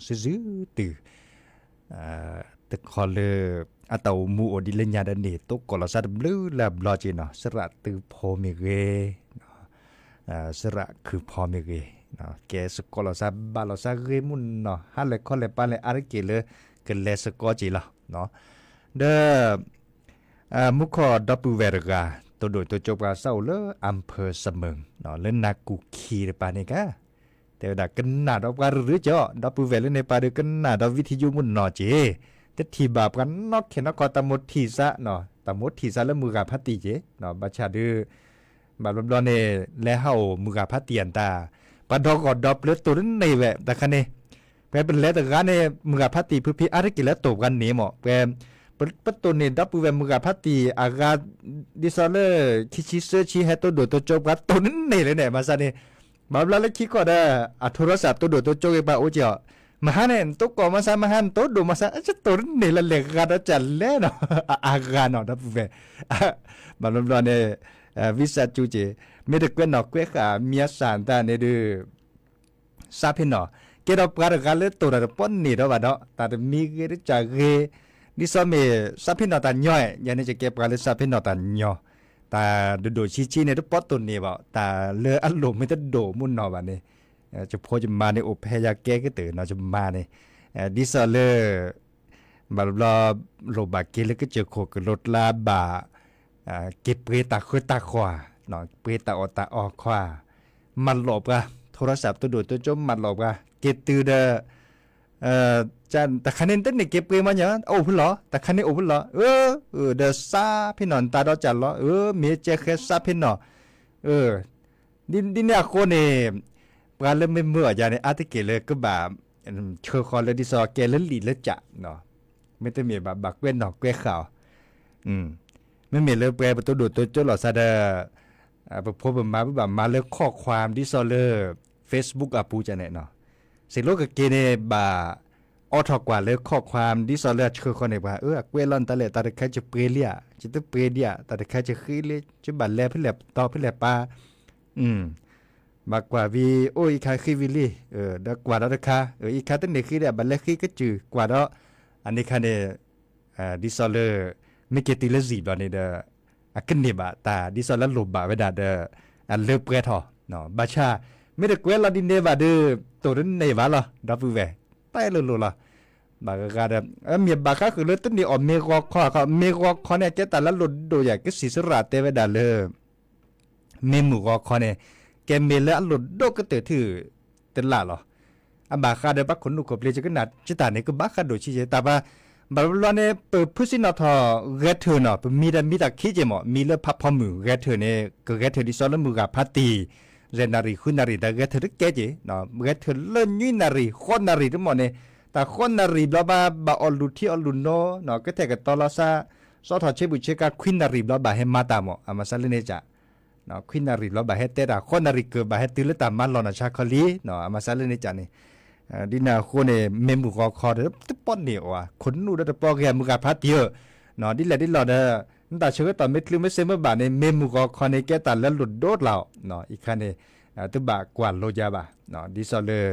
စုစုတုၤ တခီလၢ အတၢ်အိၣ်မူအိၣ်ဒ်လဲၣ်ညါဒီးန့ၣ် တိကိးလီၤသးတဘျုးလၢအဘျီက့နီၤ သရၣ်သူဖိမ့ၢ်ဂ့ၤ သရၣ်ခုၣ်ဖီမ့ၢ်ဂ့ၤ ကဲသကိးလီၤသးဘၣ်လီၤသးဂ့ၤမုၢ်နီၤ ဟါလဲၣ်ခီလဲၣ်ပၢ်လဲၣ်အါတက့ၢ်လၢ ကလဲၤသကိးက့ၤလီၤ ဒီး မူခိၣ်ဒီပုၢ်ဝဲၢ်တဂၤ တိၢ်ဒိၣ်တိၢ်ကၠိပှၤသးအိၣ်လၢ အၣ်ဖၢၣ်စမုၢ် လၢနၢ်ကူၣ်ခံတပၤန့ၣ်ကါ တဲဝဲဒၣ်ကနၣ်ဒီးပှၤရုရုကီး ဒီပုၢ်ဝဲၢ်လၢန့ၣ်ပၤဒုးကနၣ်ဒီးဝံထံယိမုၢ်နီၢ်က့ၤ တထံၣ်ဘၣ်ပှၤနီၢ်ခဲနီၢ်ခီ တၢ်မိၣ်ထံၣ်သး တၢ်မိၣ်ထံၣ်သးလၢမုၢ်ဂၤဖးတံၢ်က့ၤ ဘၣ်ဆၣ်ဒုး ဘၣ်ဘျီဘျီန့ၣ် လဲၤဟးအိၣ်မုၢ်ဂၤဖးတံၢ်အတၢ် ပှၤဒီဂီၢ်ဒီပျၢၤတိၢ်တန့ၢ်ဝဲ တခါန့ၣ် ပှၤပလဲၤတဂၤန့ၣ် မုၢ်ဂၤဖးတံၢ်ဖုဖံအါတက့ၢ်လၢတိၢ်ပှၤန့ၣ်မး ပှၤ ပတိၢ်န့ၢ်ဒီပုၢ်ဝဲၢ်မုၢ်ဂၤဖးတံၢ်အဂၤ ဒ်သိးလၢ ခံဆံသၢဆံဟဲတိၢ်ဒိၣ်တိၢ်ကၠိပှၤတိၢ်တန့ၢ်လၢန့ၣ် ဘၣ်ဆၣ်န့ၣ် ဘၣ်ဘျီလၢခံခီဒီး အထိရစၢ်တိၢ်ဒိၣ်တိၢ်ကၠိက့ၤပှၤအိၣ်က့ၤအီၤ မဟါန့ၣ် နတိၢ်ကိးမၤဆါ မဟါနတိၢ်ဒိၣ်မၤဆါ အတိၢ်တန့ၢ်လၢလဲၤဂၤဒီးကၠၢ်လဲၣ်နီၤ အအါဂၤနီၤ ဒီပုၢ်ဝဲၢ် ဘၣ်ဘျီဘျီန့ၣ် ဝံသးစူၤက့ၤ မ့ၢ်တကွဲးနီၣ်ကွဲးဃာ်မံအသၣ်တၢ်န့ၣ်ဒုး သးဖ့ၣ်နီၣ် ကဲဒီးပှၤတဂၤလၢတိၢ်တၢ်တပီၢ်န့ၢ်ဒီးဘၣ်ဒီး တၢ်တမံဂ့ၤတကၢ်ဂ့ၤ ဒ်သိးမ့ၢ်သးဖ့ၣ်နီၣ်တၢ်ညီ ယၤန့ၣ်ကကဲပှၤလၢသးဖ့ၣ်နီၣ်တၢ်ညီ တၢ်ဒိၣ်ဒိၣ်ဆံးဆံးန့ၣ် တပီၢ်တိၢ်န့ၢ်ဘၣ် တၢ်လၢအလိၣ်မ့ၢ်တဒိၣ်မုၢ်နီၢ်ဘၣ်န့ၣ် ယဖိယမါန့ၣ် အိၣ်ဖဲယၤကဲကတၢၢ်နီၤ ယမါန့ၣ် ဒ်သိးလၢ ဘၣ်ဘျီ လိၣ်ဘၣ်က့ၤလၢကစၢၢ်ခိၣ်ကလိကျါဘၣ် က့ၤပှ့ၤတၢ်ဃၢတၢ်ဃီၤ, ပှ့ၤတၢ်အီၣ်တၢ်အီခီဧါ, မၤလိာ်ပှၤ, ထိရစးပတဒိၣ်တိကၠိမၤလိာ်ပှၤ, က့ၤတုၤဒီး တခါန့ၣ်တန့ၢ်က့ၤပှ့ၤမးညီ, အိၣ်ဖဲလီၤ, တခါန့ၣ်အိၣ်ဖဲလီၤ, အၢ, ဒီးစးဖဲနီၤ နတၢ်ဒီးကၢ်လီၤ, အၢ မ့ၢ်ကဲဃဲစးဖဲနီၤ, အၢ ဒ်န့ၣ်အဃိန့ၣ် ပှၤလၢမ့ၢ်မၢအီၤယၤန့ၣ် အါတက့ၢ်လၢကဘၣ် ဆှၢဃီၤလၢဒ်သိးကဲလၢလံာ်လၢကၠး, မ့တမ့ၢ်ဘၣ် ဘၣ်ကွဲးနီၣ်ကွဲးဃာ်အီၤ, မ့မ့ၢ်လၢပှၤပတဒိၣ်တိကၠိလိာ်သးဒီး ပဖိပမါဘၣ်မၤလၢ ข้อความ ဒ်သိးလၢ Facebook အပူၤကၠးန့ၣ်, စ့ၢ်လီၤကက့ၤန့ၣ် ဘၣ်အိးထီၣ်ကွၢ်လၢ ข้อความ ဒ်သိးလၢအဆှၢဃီၤန့ၣ်ပှၤ, အၢ အကွဲးလီၤနတၢ်လဲၣ် တၢ်တခါယပှ့ၤလံဧါ, ယတပှ့ၤဒံးဧါ, တၢ်တခါယဃ့လံ, ယဘၣ်လဲၤဖဲလဲၣ်တီဖဲလဲၣ်ပၤ ဘၣ်ကွၢ်ဝံၤ အိၣ်အံၤခါဃ့ဝံၤလံ, ဒီးကွၢ်ဒီးတခါ အံၤခါတန့ၢ်ဃ့ဒီး ဘၣ်လဲၤဃ့ကစၢၢ်ကွၢ်ဒီး အန့ၣ်ခါန့ၣ် ဒ်သိးလၢ မ့ၢ်က့ၤတုၤလၢစံာ်ဘျီန့ၣ်ဒီး အကန့ၢ်ဘၣ်တၢ်ဒ်သိးလၢလိၣ်ဘၣ်ဝဲဒၣ်ဒီး အလၢပှဲၤထီၣ်, ဘၣ်ဆၣ် မ့ၢ်တကွဲးလီၤဒ်န့ၣ်ဘၣ်ဒီး တိၢ်တန့ၢ်ဘၣ်လီၤ ဒီပုၢ်ဝဲၢ်, တၢ်အဲၣ်လိၤလိၤလီၤ, ဘၣ်ဂၤဂၤဒီး မ့ၢ်ဘၣ်ဃးဃုာ်လၢတန့ၢ်အီၣ်မ့ၤဂီၤခီ, မ့ၤဂီၤခီန့ၣ် အကဲတၢ်လၢအလိၣ်ဒိၣ်ယၤ ကစံၣ်စရၣ်တဲဝဲဒၣ်လၢ မ့ၢ်မုၢ်ဂီၤခီန့ၣ် ကဲမ့ၢ်လၢအလိၣ်ဒိၣ်ကတၢၢ်ထံၣ်တလၢ်လီၤ. အဘၣ်ဃးဒီးပှၤခိၣ်နူာ်ခိၣ်ပျ့ၤ ယကနၣ်ကတၢၢ်န့ၣ် ကဘၣ်ဃးဒိၣ်ဆံးကဲ တၢ်ပှၤ ဘၣ်တဘျီန့ၣ် ပဖုစံၣ်နီၣ်ထီၣ်ဂဲၤထၢၣ်နီၤ ပမံတၢ်မံတၢ်ခံက့မး မံလၢဖးဖီမုၢ်ဂဲၤထၢၣ်န့ၣ် ကဂဲၤထၢၣ်ဒ်သိးလၢမုၢ်ဂၤဖးတံၢ် ယဲၢ်နၣ်ရံၣ်ဃုနၣ်ရံၣ် တၢ်ဂဲၤထၢၣ်တကဲက့ ဂဲၤထၢၣ်လၢနွံနၣ်ရံၣ် ဃိးနၣ်ရံၣ်တမီၢ်န့ၣ် တၢ်ဃိးနၣ်ရံၣ်ဘျီဘၣ် ဘၣ်အီၣ်လူၤထံအီၣ်လူၤနိ ကထဲကတီၤလီၤစါ စီထီၣ်ဆ့ဘူးဆ့ကၤ ခွံနၣ်ရံၣ်ဘျီဘၣ်ဟဲမၤတၢ်မး အမၤစၢၤလၢန့ၣ်ကၠး ခွံနၣ်ရံၣ်ဘျီဘၣ်ဟဲတဲတၢ် ဃိးနၣ်ရံၣ်ကၢၢ် ဘၣ်ဟဲတုၤလၢတၢ်မၤလီၢ်နီၢ်ဆါခီလံ အမၤစၢၤလၢန့ၣ်ကၠးန့ၣ် ဒ်န့ၣ်အဃိန့ၣ် မ့ၢ်မုၢ်ဂီၤခီဒီး တပီၢ်န့ၢ်အီၤ ခိၣ်နူာ်ဒီးတပီၢ်ဂ့ၤ မုၢ်ဂၤဖးတံၢ်ဧၢ ဒ်လဲၣ်ဒ်လဲၣ်ဒီး နတၢ်ဆၢကတီၢ်မ့ၢ်ချုးမ့ၢ်စ့မ့ၢ်ဘၣ်န့ၣ် မ့ၢ်မုၢ်ဂီၤခီန့ၣ် ကဲတၢ်လၢလိၣ်ဒိၣ်တလၢ်အီၤ အံၤခါန့ၣ် တဘၣ်ကွၢ်လိယါဘၣ် ဒ်သိးလၢ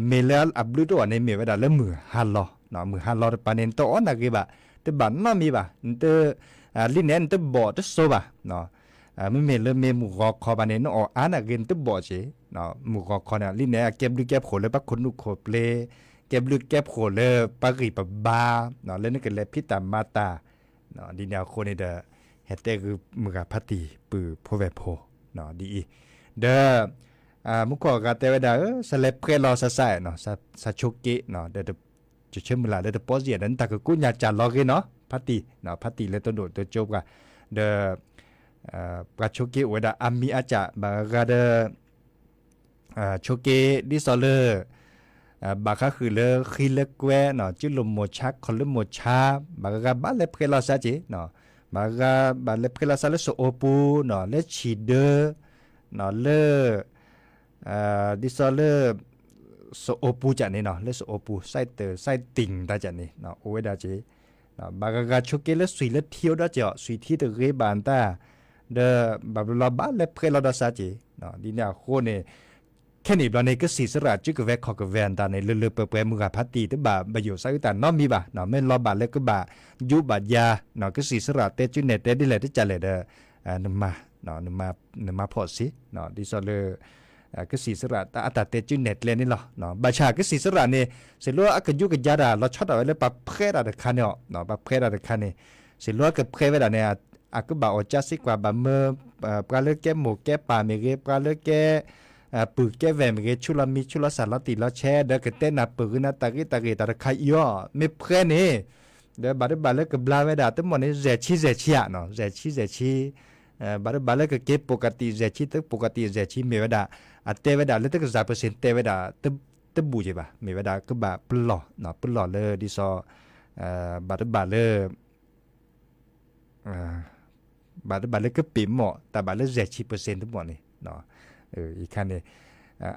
မ့ၢ်လၢအဘျုးတအိၣ်န့ၣ် မ့ၢ်ဝဲဒၣ်လၢမုၢ်ဟါလီၤ မုၢ်ဟါလီၤတပၤန့ၣ် နတအီၣ်နၢ်ဂ့ၤဘၣ် တဘၣ်နီတမံၤဘၣ် နတ လံန့ၣ် နတဘီၣ်တစိၤဘၣ် မ့မ့ၢ်လၢမ့ၢ်မုၢ်ဂီၤခီဘၣ်န့ၣ် နအီၣ်အါနၢ်ဂ့ၤ နတဘီၣ်က့ၤ မုၢ်ဂီၤခီန့ၣ် လံန့ၣ် အကဲဘျုးကဲဖှိၣ်လၢပှၤခိၣ်နူာ်ခိၣ်ပျ့ၤ ကဲဘျုးကဲဖှိၣ်လၢပှၤဂံၢ်ပဘါ လၢနကလဲၤဖံးတၢ်မၤတၢ် ဒ်န့ၣ်အဃိန့ၣ်ဒီး ဟဲတဲဂုာ်မုၢ်ဂၤဖးတံၢ်ပုၢ်ဖိဝဲၢ်ဖိ ဒ်အံၤ ဒီး မူခိၣ်အဂၤတဲဝဲဒၣ် စးလဲၤဖှဲလီၤစးစး စးဆိက့ ဒီး ယဆၢမုၢ်လၢ်လၢတပီၢ်စံၣ်ဒီး နတၢ်ကကိးညါကၢ်လီၤဂ့ၤနီၤ ဖးတံၢ် ဖးတံၢ်လၢတဒိၣ်တကၠိပှၤ ဒီး ပှၤဆိက့အိၣ်ဝဲဒၣ်အါမံၤအါကၠၢ် ဘၣ်ဂၤဂၤဒီး ဆိက့ဒ်သိးလၢ ဘၣ်ဃးဃုာ်လၢဃံလၢကွဲ စုလိၤမိၢ်ဆါ ခီၣ်လၢမိၢ်ဆါ ဘၣ်ဂၤဂၤဘၣ်လဲၤဖှဲလီၤစးက့ ဘၣ်ဂၤဘၣ်လဲၤဖှဲလီၤစးလၢစအိပူၤ လၢဆံၣ်ဒၢ လၢ ဒ်သိးလၢ စအိပူၤကၠးန့ၣ်နီၤ လၢစအိပူၤ စဲးတၢ်စဲးတံၢ်တၢ်ကၠးန့ၣ် အိၣ်ဝဲဒၣ်က့ ဘၣ်ဂၤဂၤဆိက့လၢစွံၣ်လၢထံအိၣ်ဒီးက့ၤအီၤ စွံၣ်ထံတဂ့ၤဘၣ်တၢ် ဒီး ဘၣ်ဘျီဘျီဘၣ်လဲၤဖှဲလီၤဒီးစးက့ ဒ်န့ၣ်အဃိန့ၣ် ခဲန့ၣ်ဘျီန့ၣ် ကစံၣ်စရၣ်စုကဝဲၤခီၣ်ကဝဲၤအတၢ်န့ၣ် လၢလၢပှဲၤပှဲၤမုၢ်ဂၤဖးတံၢ် တဘၣ်ဘၣ်ယိၣ်စးအုးတၢ်နီတမံၤဘၣ် မ့ၢ်လီၤဘၣ်လၢကဘၣ်ယူးဘၣ်ယၤ ကစံၣ်စရၣ်တဲစုနဲၣ်တဲဒ်လဲၣ်တကၠးလဲၣ်ဒီး နမၤ နမၤဖှီၣ်စ့ ဒ်သိးလၢ ကစံၣ်စရၣ်အတၢ်တဲစုနဲၣ်ကျဲန့ၣ်လီၤ. ဘၣ်ဆၣ်ကစံၣ်စရၣ်န့ၣ် စ့ၢ်လီၤအကယူးကယါတၢ်လီၤဆီဒၣ်ဝဲလၢပှၤဖှဲတၢ်တခါန့ၣ်အီၤ ပှၤဖှဲတၢ်တခါန့ၣ် စ့ၢ်လီၤအကဖှဲဝဲဒၣ်န့ၣ် အကဘၣ်အီၣ်ကၠၢစ့ကွၢ်ဘၣ်မၢ ပှၤလၢကဲမိၢ်ကဲပၢ်မ့ၢ်ဂ့ၤ ပှၤလၢကဲ ပုၢ်ကဲဝဲၢ်မ့ၢ်ဂ့ၤ ဆူးလီၤမံၤဆူးလီၤစၢ်လီၤတံၢ်လီၤဆဲး ဒီးကတဲနၢ်ပၢၢ်ဂ့ၤနၤတၢ်ဂ့ၢ်တၢ်ဂ့ၢ်တၢ်တခါအံၤအီၤ မ့ၢ်ဖှဲန့ၣ် ဒီးဘၣ်တဘၣ်လၢကဘျါဝဲဒၣ် တမီၢ်န့ၣ် ယဲၢ်ဆံယဲၢ်ဆံဧါ ယဲၢ်ဆံယဲၢ်ဆံ ဘၣ်တဘၣ်လၢကက့ၤ ပကတံၣ် ယဲၢ်ဆံ တပကတံၣ် ယဲၢ်ဆံ မ့ၢ်ဝဲဒၣ် အတဲဝဲဒၣ်လၢတကစၢ်ပၢၢ်စ့ၣ်တဲဝဲဒၣ် တဘူၣ်က့ၤဘၣ် မ့ၢ်ဝဲဒၣ်ကဘၣ်ပလီၢ် ပလီၢ်လၢဒ်သိး ဘၣ်တဘၣ်လၢ ဘၣ်တဘၣ်လၢကပ့ၤမီၣ် တၢ်ဘၣ်လၢယဲၢ်ဆံပၢၢ်စ့ၣ်တမီၢ်န့ၣ် အံၤခါန့ၣ်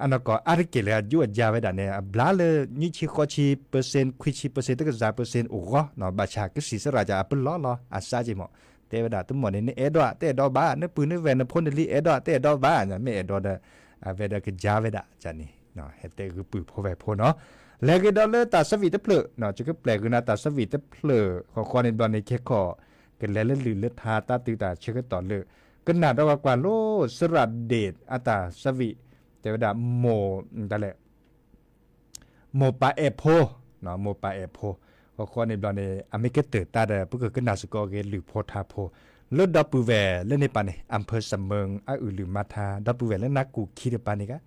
အနီၢ်ကီၢ်အါတက့ၢ်လၢအယူးအယါဝဲဒၣ်န့ၣ် အဘျါလၢ နွံဆံဃိးဆံပၢၢ်စ့ၣ် ခွံဆံပၢၢ်စ့ၣ် တကစၢ်ပၢၢ်စ့ၣ်အိၣ်ဂီၢ် ဘၣ်ဆၣ်ကစံၣ်စရၣ်ကၠးအပလီၢ်လီၤ အစးက့ၤမီၣ် တဲဝဲဒၣ် တမီၢ်န့ၣ် နအဲၣ်ဒိး တအဲၣ်ဒိးဘၣ် နပုၢ်နဝဲၢ်နဖိနလံၤအဲၣ်ဒိး တအဲၣ်ဒိးဘၣ် မ့ၢ်အဲၣ်ဒိးဒီး အဝဲဒီးကယါဝဲဒၣ်န့ၣ် ဟဲတဲဂုာ်ပုၢ်ဖိဝဲၢ်ဖိနီၤ လဲၤဂ့ၤဒီးလၢတၢ်ဆၢဝံၣ်တဖျၢၣ် ယကပျဲၢ်ဂ့ၤနၤတၢ်ဆၢဝံၣ်တဖျၢၣ် ဃီဃီန့ၣ်ဘျီန့ၣ် ခဲခီၣ် ကလဲၤလၢလုၢ်လၢထါတၢ်တုၤတၢ်ဆၢကတီၢ်လၢ ကနၣ်ဒီးကွၢ်လိ စရၣ်ဒ့ၣ်အတၢ်ဆၢဝံၣ် တဲဝဲဒၣ် မိၢ် တၢ်လဲၣ် မိၢ်ပၢ်အဲၣ်ဖိ မိၢ်ပၢ်အဲၣ်ဖိ ဃီဃီန့ၣ်ဘျီန့ၣ် အမ့ၢ်ကတၢၢ်တၢ်ဒီး ပကကနၣ်စ့ၢ်ကီးအဂ့ၢ် လုၢ်ဖိထါဖိ လၢဒီပုၢ်ဝဲၢ်လၢန့ၣ်ပၢ်န့ၣ် အၣ်ဖၢၣ်စမၢၣ် အအုၣ်လုၢ်မၤထါ ဒီပုၢ်ဝဲၢ်လၢနၢ်ကူၣ်ခံတပၤန့ၣ်ဂ့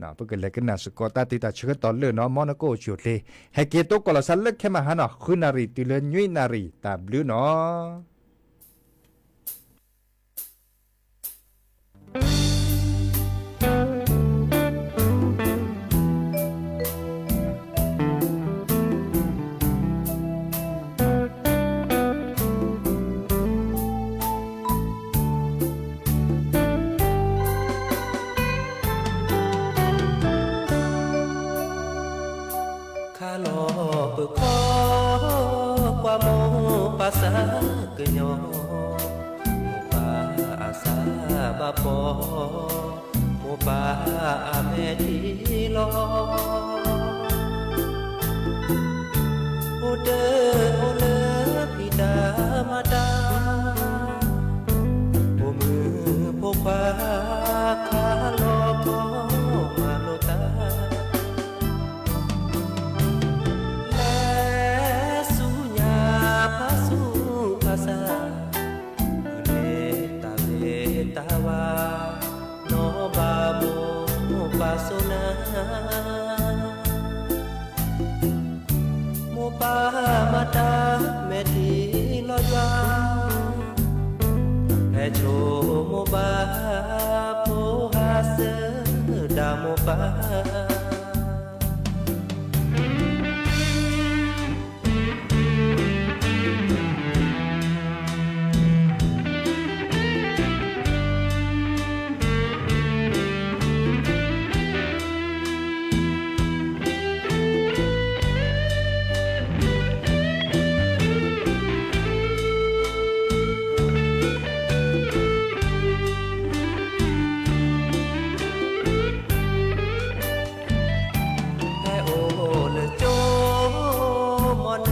ၤ, ပကလဲၤကနၣ်စ့ၢ်ကီးတၢ်တ့တၢ်ဆၢကတီၢ်လၢနီၢ် မ်နကအိၣ်ဆူၣ်အိၣ်ချ့, ဟဲက့ၤတိကိၢ်လီၤစးလၢခဲမဟါနီၤ ဃုနၣ်ရံၣ်တုၤလၢနွံနၣ်ရံၣ် တၢ်ဘျုးနီၤ. ခါလီၤပခီ ကွၢ်မိၢ်ပၢ်စၢ်ကညီ, မိၢ်ပၢ်အစၢ်ဘၣ်ပီၤ, မိၢ်ပၢ်အမဲာ်ထံလီၤ. အိၣ်တ့ၢ်အိၣ်လၢဖံးတၢ်မၤတၢ်, အိၣ်မုာ်ဖိခွါခါလီၤခီ မၤလိာ်တၢ် လဲၤဆူညါဖးဆူဖးဆါ, မုၢ်လ့ၤတၢ်ဂ့ၤတၢ်ဝါ, နီၢ်ဘၣ်မိၢ်ပၢ်စိနၢ်, မိၢ်ပၢ်မၤတၢ်မဲာ်ထံလီၤယွၤ, ဟဲဆိမိၢ်ဘၣ်ဖိဟးစၢၤဒၣ်မိၢ်ပၢ် ဟဲအိၣ်လၢကၠိ မ်န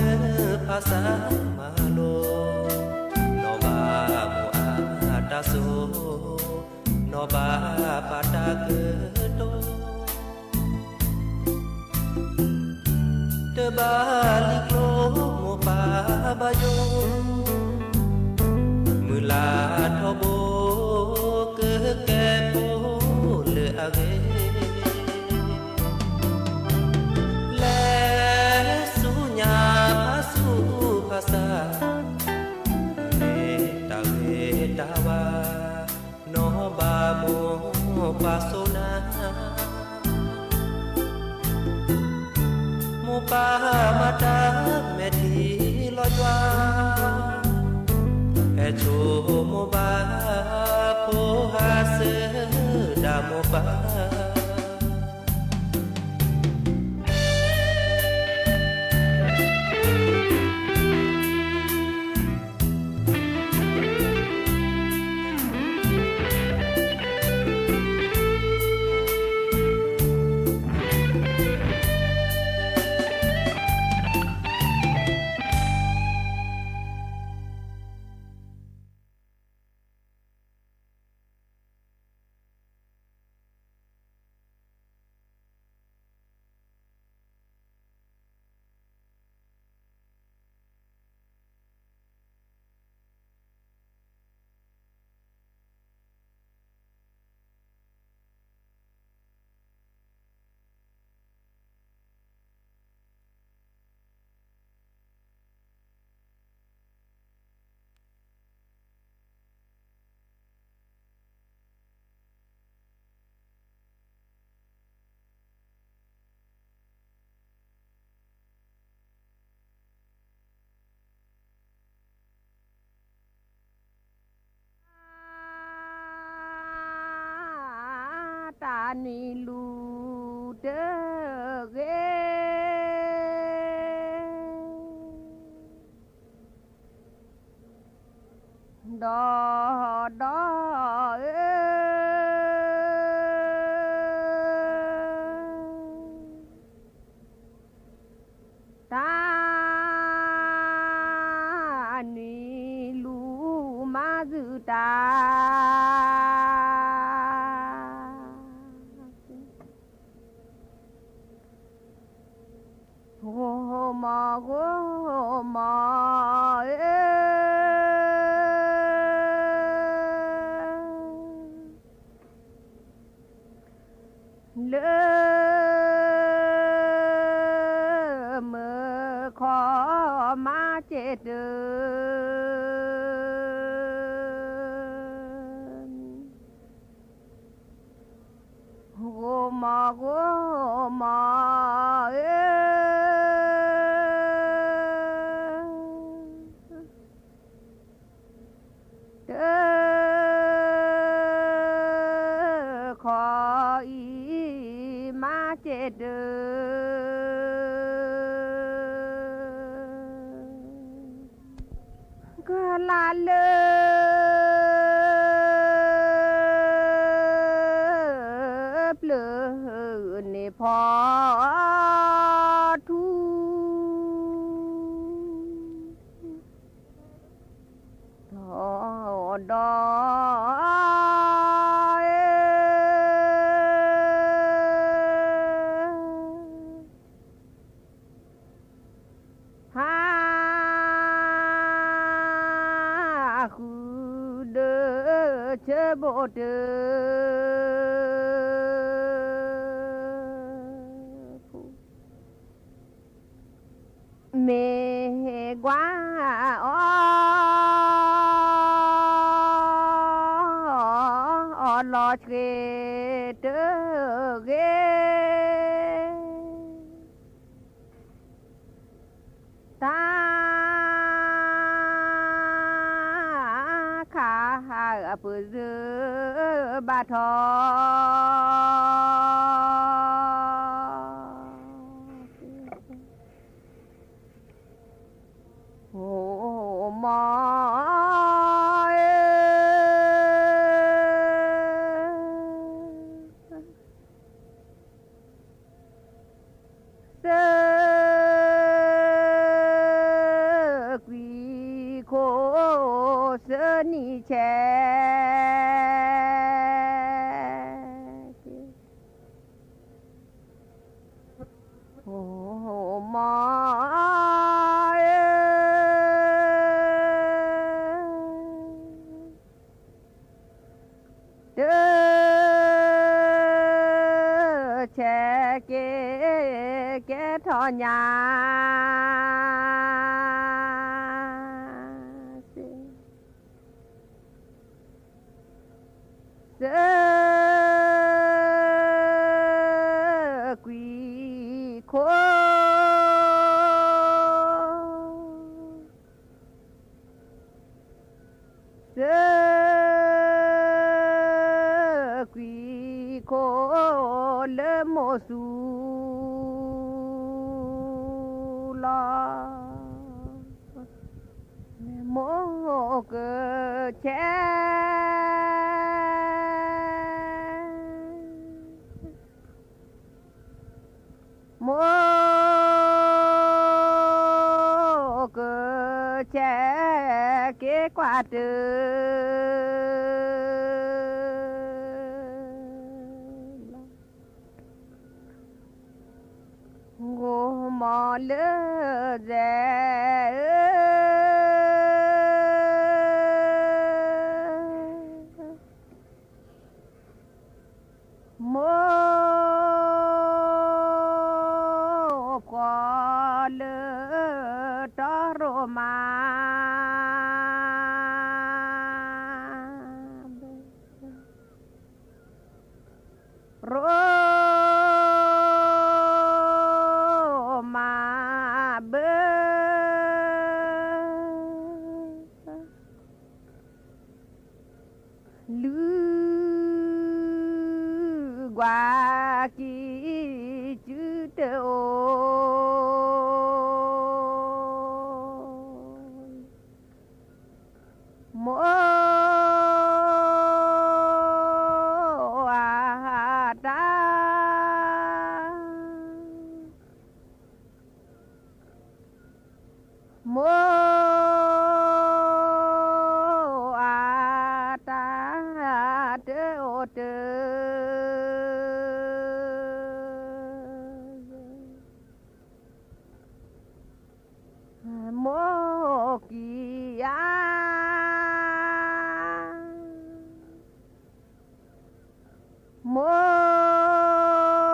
ဖးစၢ်မၤလိ, နီၢ်ဘၣ်မိၢ်အတၢ်ဆိ, နီၢ်ဘၣ်ပၢ်တၢ်ကတိၤ တဘၣ်လံၤကျိမိၢ်ပၢ်ဘၣ်ယိၣ်, မုၢ်လၢ်ထီဘိကကဲဖိလၢအဂ့ၤ, လဲၤဆူညါဖးဆူဖးဆါ, မုၢ်လ့ၤတၢ်ဂ့ၤတၢ်ဝါ နီၢ်ဘၣ်မိၢ်ပၢ်စိနၢ်, မိၢ်ပၢ်မၤတၢ်မဲာ်ထံလီၤယွၤ, ဟဲဆိမိၢ်ဘၣ်ဖိဟးစၢၤဒၣ်မိၢ်ပၢ်တၢ်နံၤလူၤတဂ့ၤ ဒီးဒီးဧၢ တၢ်နံၤလူၤမၤဂုာ်တၢ် ဂိၢ်မီၢ်ဂိၢ်မီၢ်ဧၢ လၢ မုၢ်ခီမၤစဲးတၢ် ဂီၤမီၤဂီၤမီၤဧၢ တၢ် ခီအံၤမၤစဲးတၢ် ကလးလၢ ပျၢၤန့ၣ်ဖီထူ ဒီး ဟါ ဃုဒၢဆၢဘိတၢ် မ့ၢ်ကွၢ်အီၤ အီၤလီၤဆှဲတဂ့ၤ တၢ် ခါအပၢၢ်စၢၤဘၣ်ထီၣ် ဂီၤမီၤ သၢ ကွံခိၣ် သၢနံၣ်ဆဲး ဂီၤမီၤ တၢ် ဆဲးကဲ ကဲထီၣ်ညါ သၢ ကွံခိၣ် သၢ ကွံခိၣ် လၢမိၢ်သူလီၤ မိၢ်ကဆဲး မိၢ်ကဆဲး က့ၤကွၢ်တၢ် ဂီၤမီၤလၢစဲးဧၢ မိၢ်ဖှီၣ်လၢ တီရိမၤ ရိမၤဘၢ လုၢ်ကွၢ်ကံၢ်စုတအိၣ် မိၢ်အတၢ် မိၢ်အတၢ်တအိၣ်တၢ် မိၢ်ကံၢ်ဧါ မိၢ်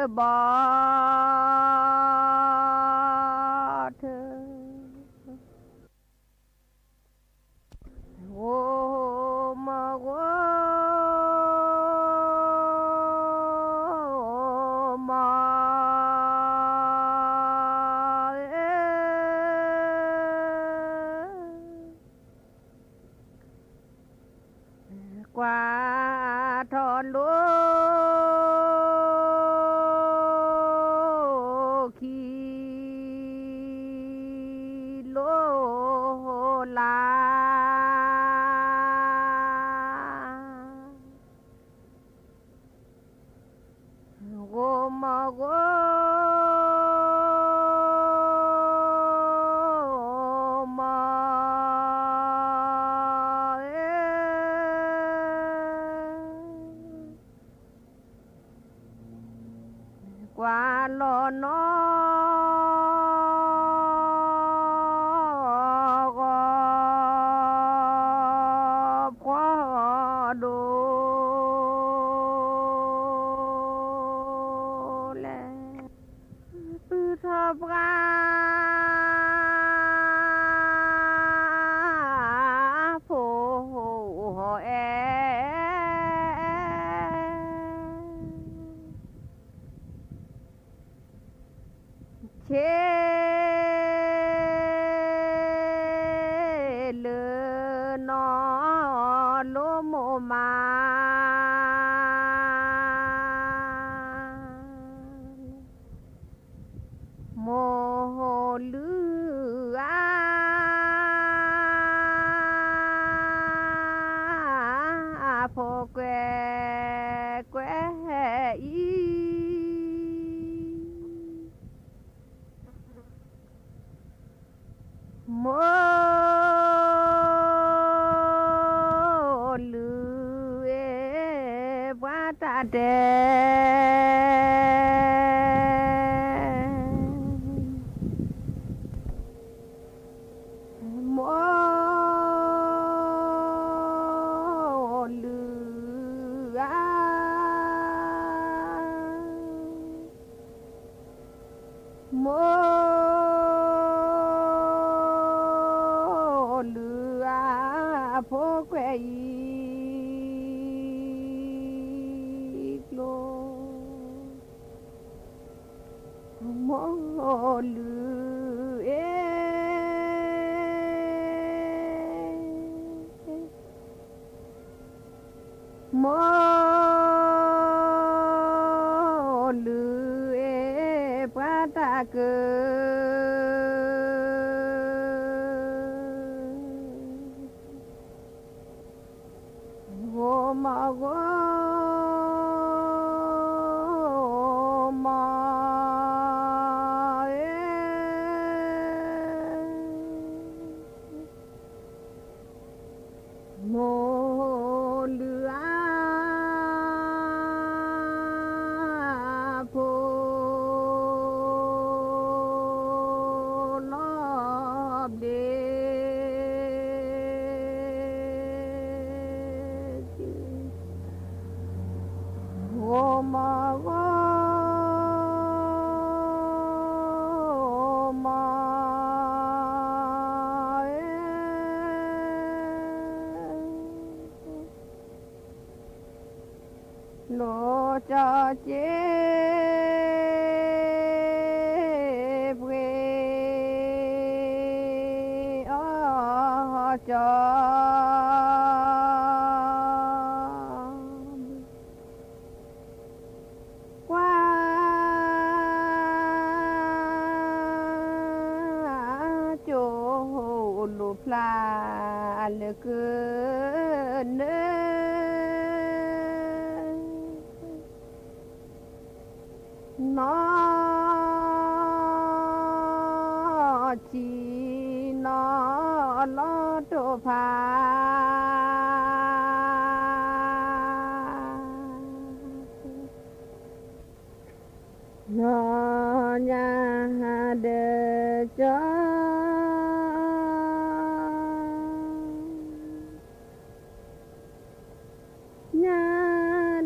ဘီထၢ ဂိၢ်မီၢ်ဂိၢ်မီၢ် ကွၢ်ထီၣ်လိၣ်ခံလိၣ်လါ ဂိၢ်မီၢ်ဂိၢ်မီၢ် ကွၢ်လီၤနီၢ်ဂီၤ ဖှီၣ်ဒိၣ်လဲၣ် ပုၢ်ထီၣ်ပှၢ် ဖိဟီၣ်အဲၣ် ဆ့လၢနီၢ်လိမိၢ်မး မိၢ်လုၢ်အါ ဖိကွဲကွဲအံၤ မိၢ်လုၢ်အ့ၣ် ပှၤတၢ်တဲ မိၢ်လုၢ်အါ မိၢ်လုၢ်အါ ဖိကွဲအံၤ ကျိ မိၢ်လုၢ်အ့ၣ် မိၢ်လုၢ်အ့ၣ် ပှၤတၢ်ကၢ ဂိၢ်မီၢ်ဂိၢ်မီၢ် မိၢ်လုၢ်အါ ဖိလီၤဘျ့ ဂိၢ်မီၢ်ဂိၢ်မီၢ် လိၣ်ကၠီက့ၤပှ့ၤအီၣ်ကၠီ ကွၢ် ကၠိလိာ်ဖျါလၢကနၢ နီၢ်ဆံးနီၢ်လီၤတိာ်ဖး နီၢ်ညါဒီးကၠီ ညါ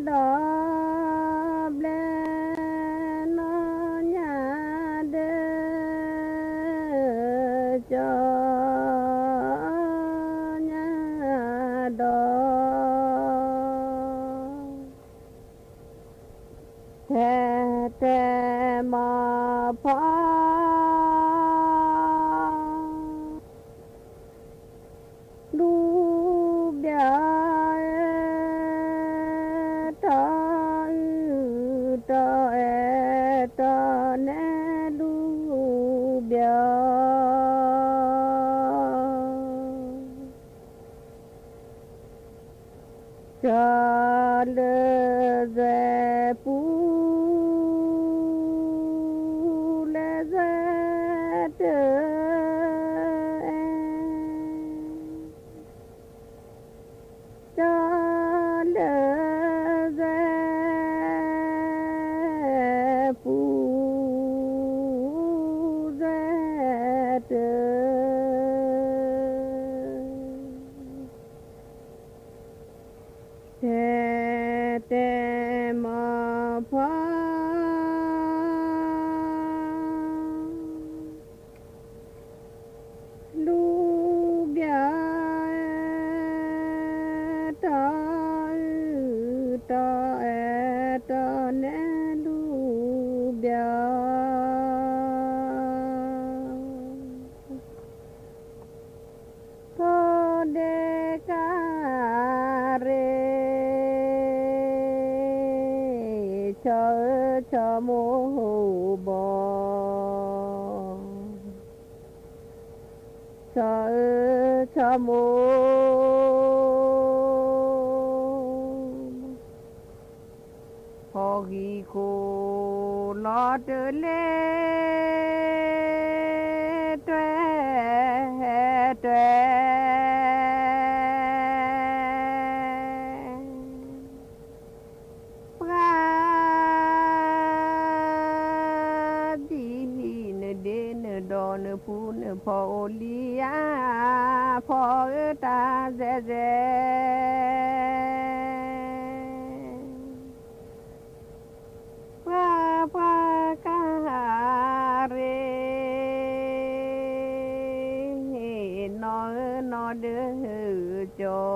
ဒီးဘျဲၣ် ဒီး ဟဲတဲမီၤဖီ လူၤဘျၢ တီအုၣ်တီအဲၣ်တီနဲလူၤဘျၢ ကၠီလၢသွဲပူ လၢသွဲတၢ အဲ ကၠီလၢသွဲ ပူ သွဲတၢ ဟဲတဲမီၤဖီ လူၤဘျၢ တီအုၣ်တီအဲၣ် တီနဲလူၤဘျၢ ထိၣ်ဒ့ကရ့ ဆီဧၢဆီမိၢ်ဘီ ဆီဧၢဆီမိၢ် ဖီဂံၢ်ခိၣ်လီၤတလဲ တွဲတွဲ ပှၤ ဒ်နဒ့နဒီးနဖူနဖီအိၣ်လံဧါ ဖီဧၢတၢ်စဲးစဲး ပှၤပှၤကရ့ နီၢ်ဧၢနီၢ်ဒုးကၠီ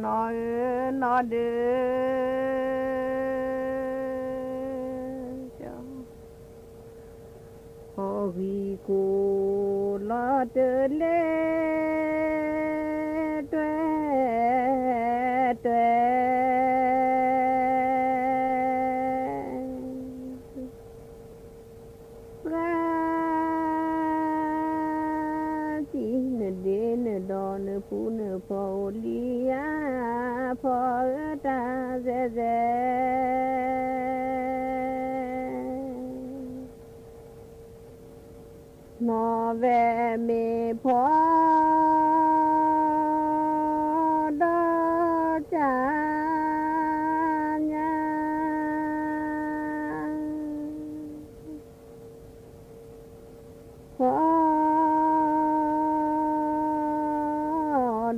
နီၢ်ဧၢနီၢ်ဒုး ဖီဂံၢ်ခိၣ်လီၤတလဲ တွဲတွဲ ပှၤ ဒ်နဒ့နဒီးနဖူနဖီအိၣ်လံဧါ ဖီဧၢတၢ်စဲးစဲး နီၢ်ဝဲမ့ၢ်ဖီ ဒီးကၠါညါ ဖီ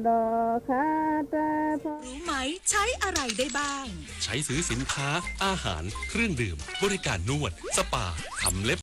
ဒီးခါတၢ်ဖီ รู้ไหม ใช้อะไรได้บ้าง ใช้ซื้อสินค้า อาหาร เครื่องดื่ม บริการนวด สปา ทำเล็บ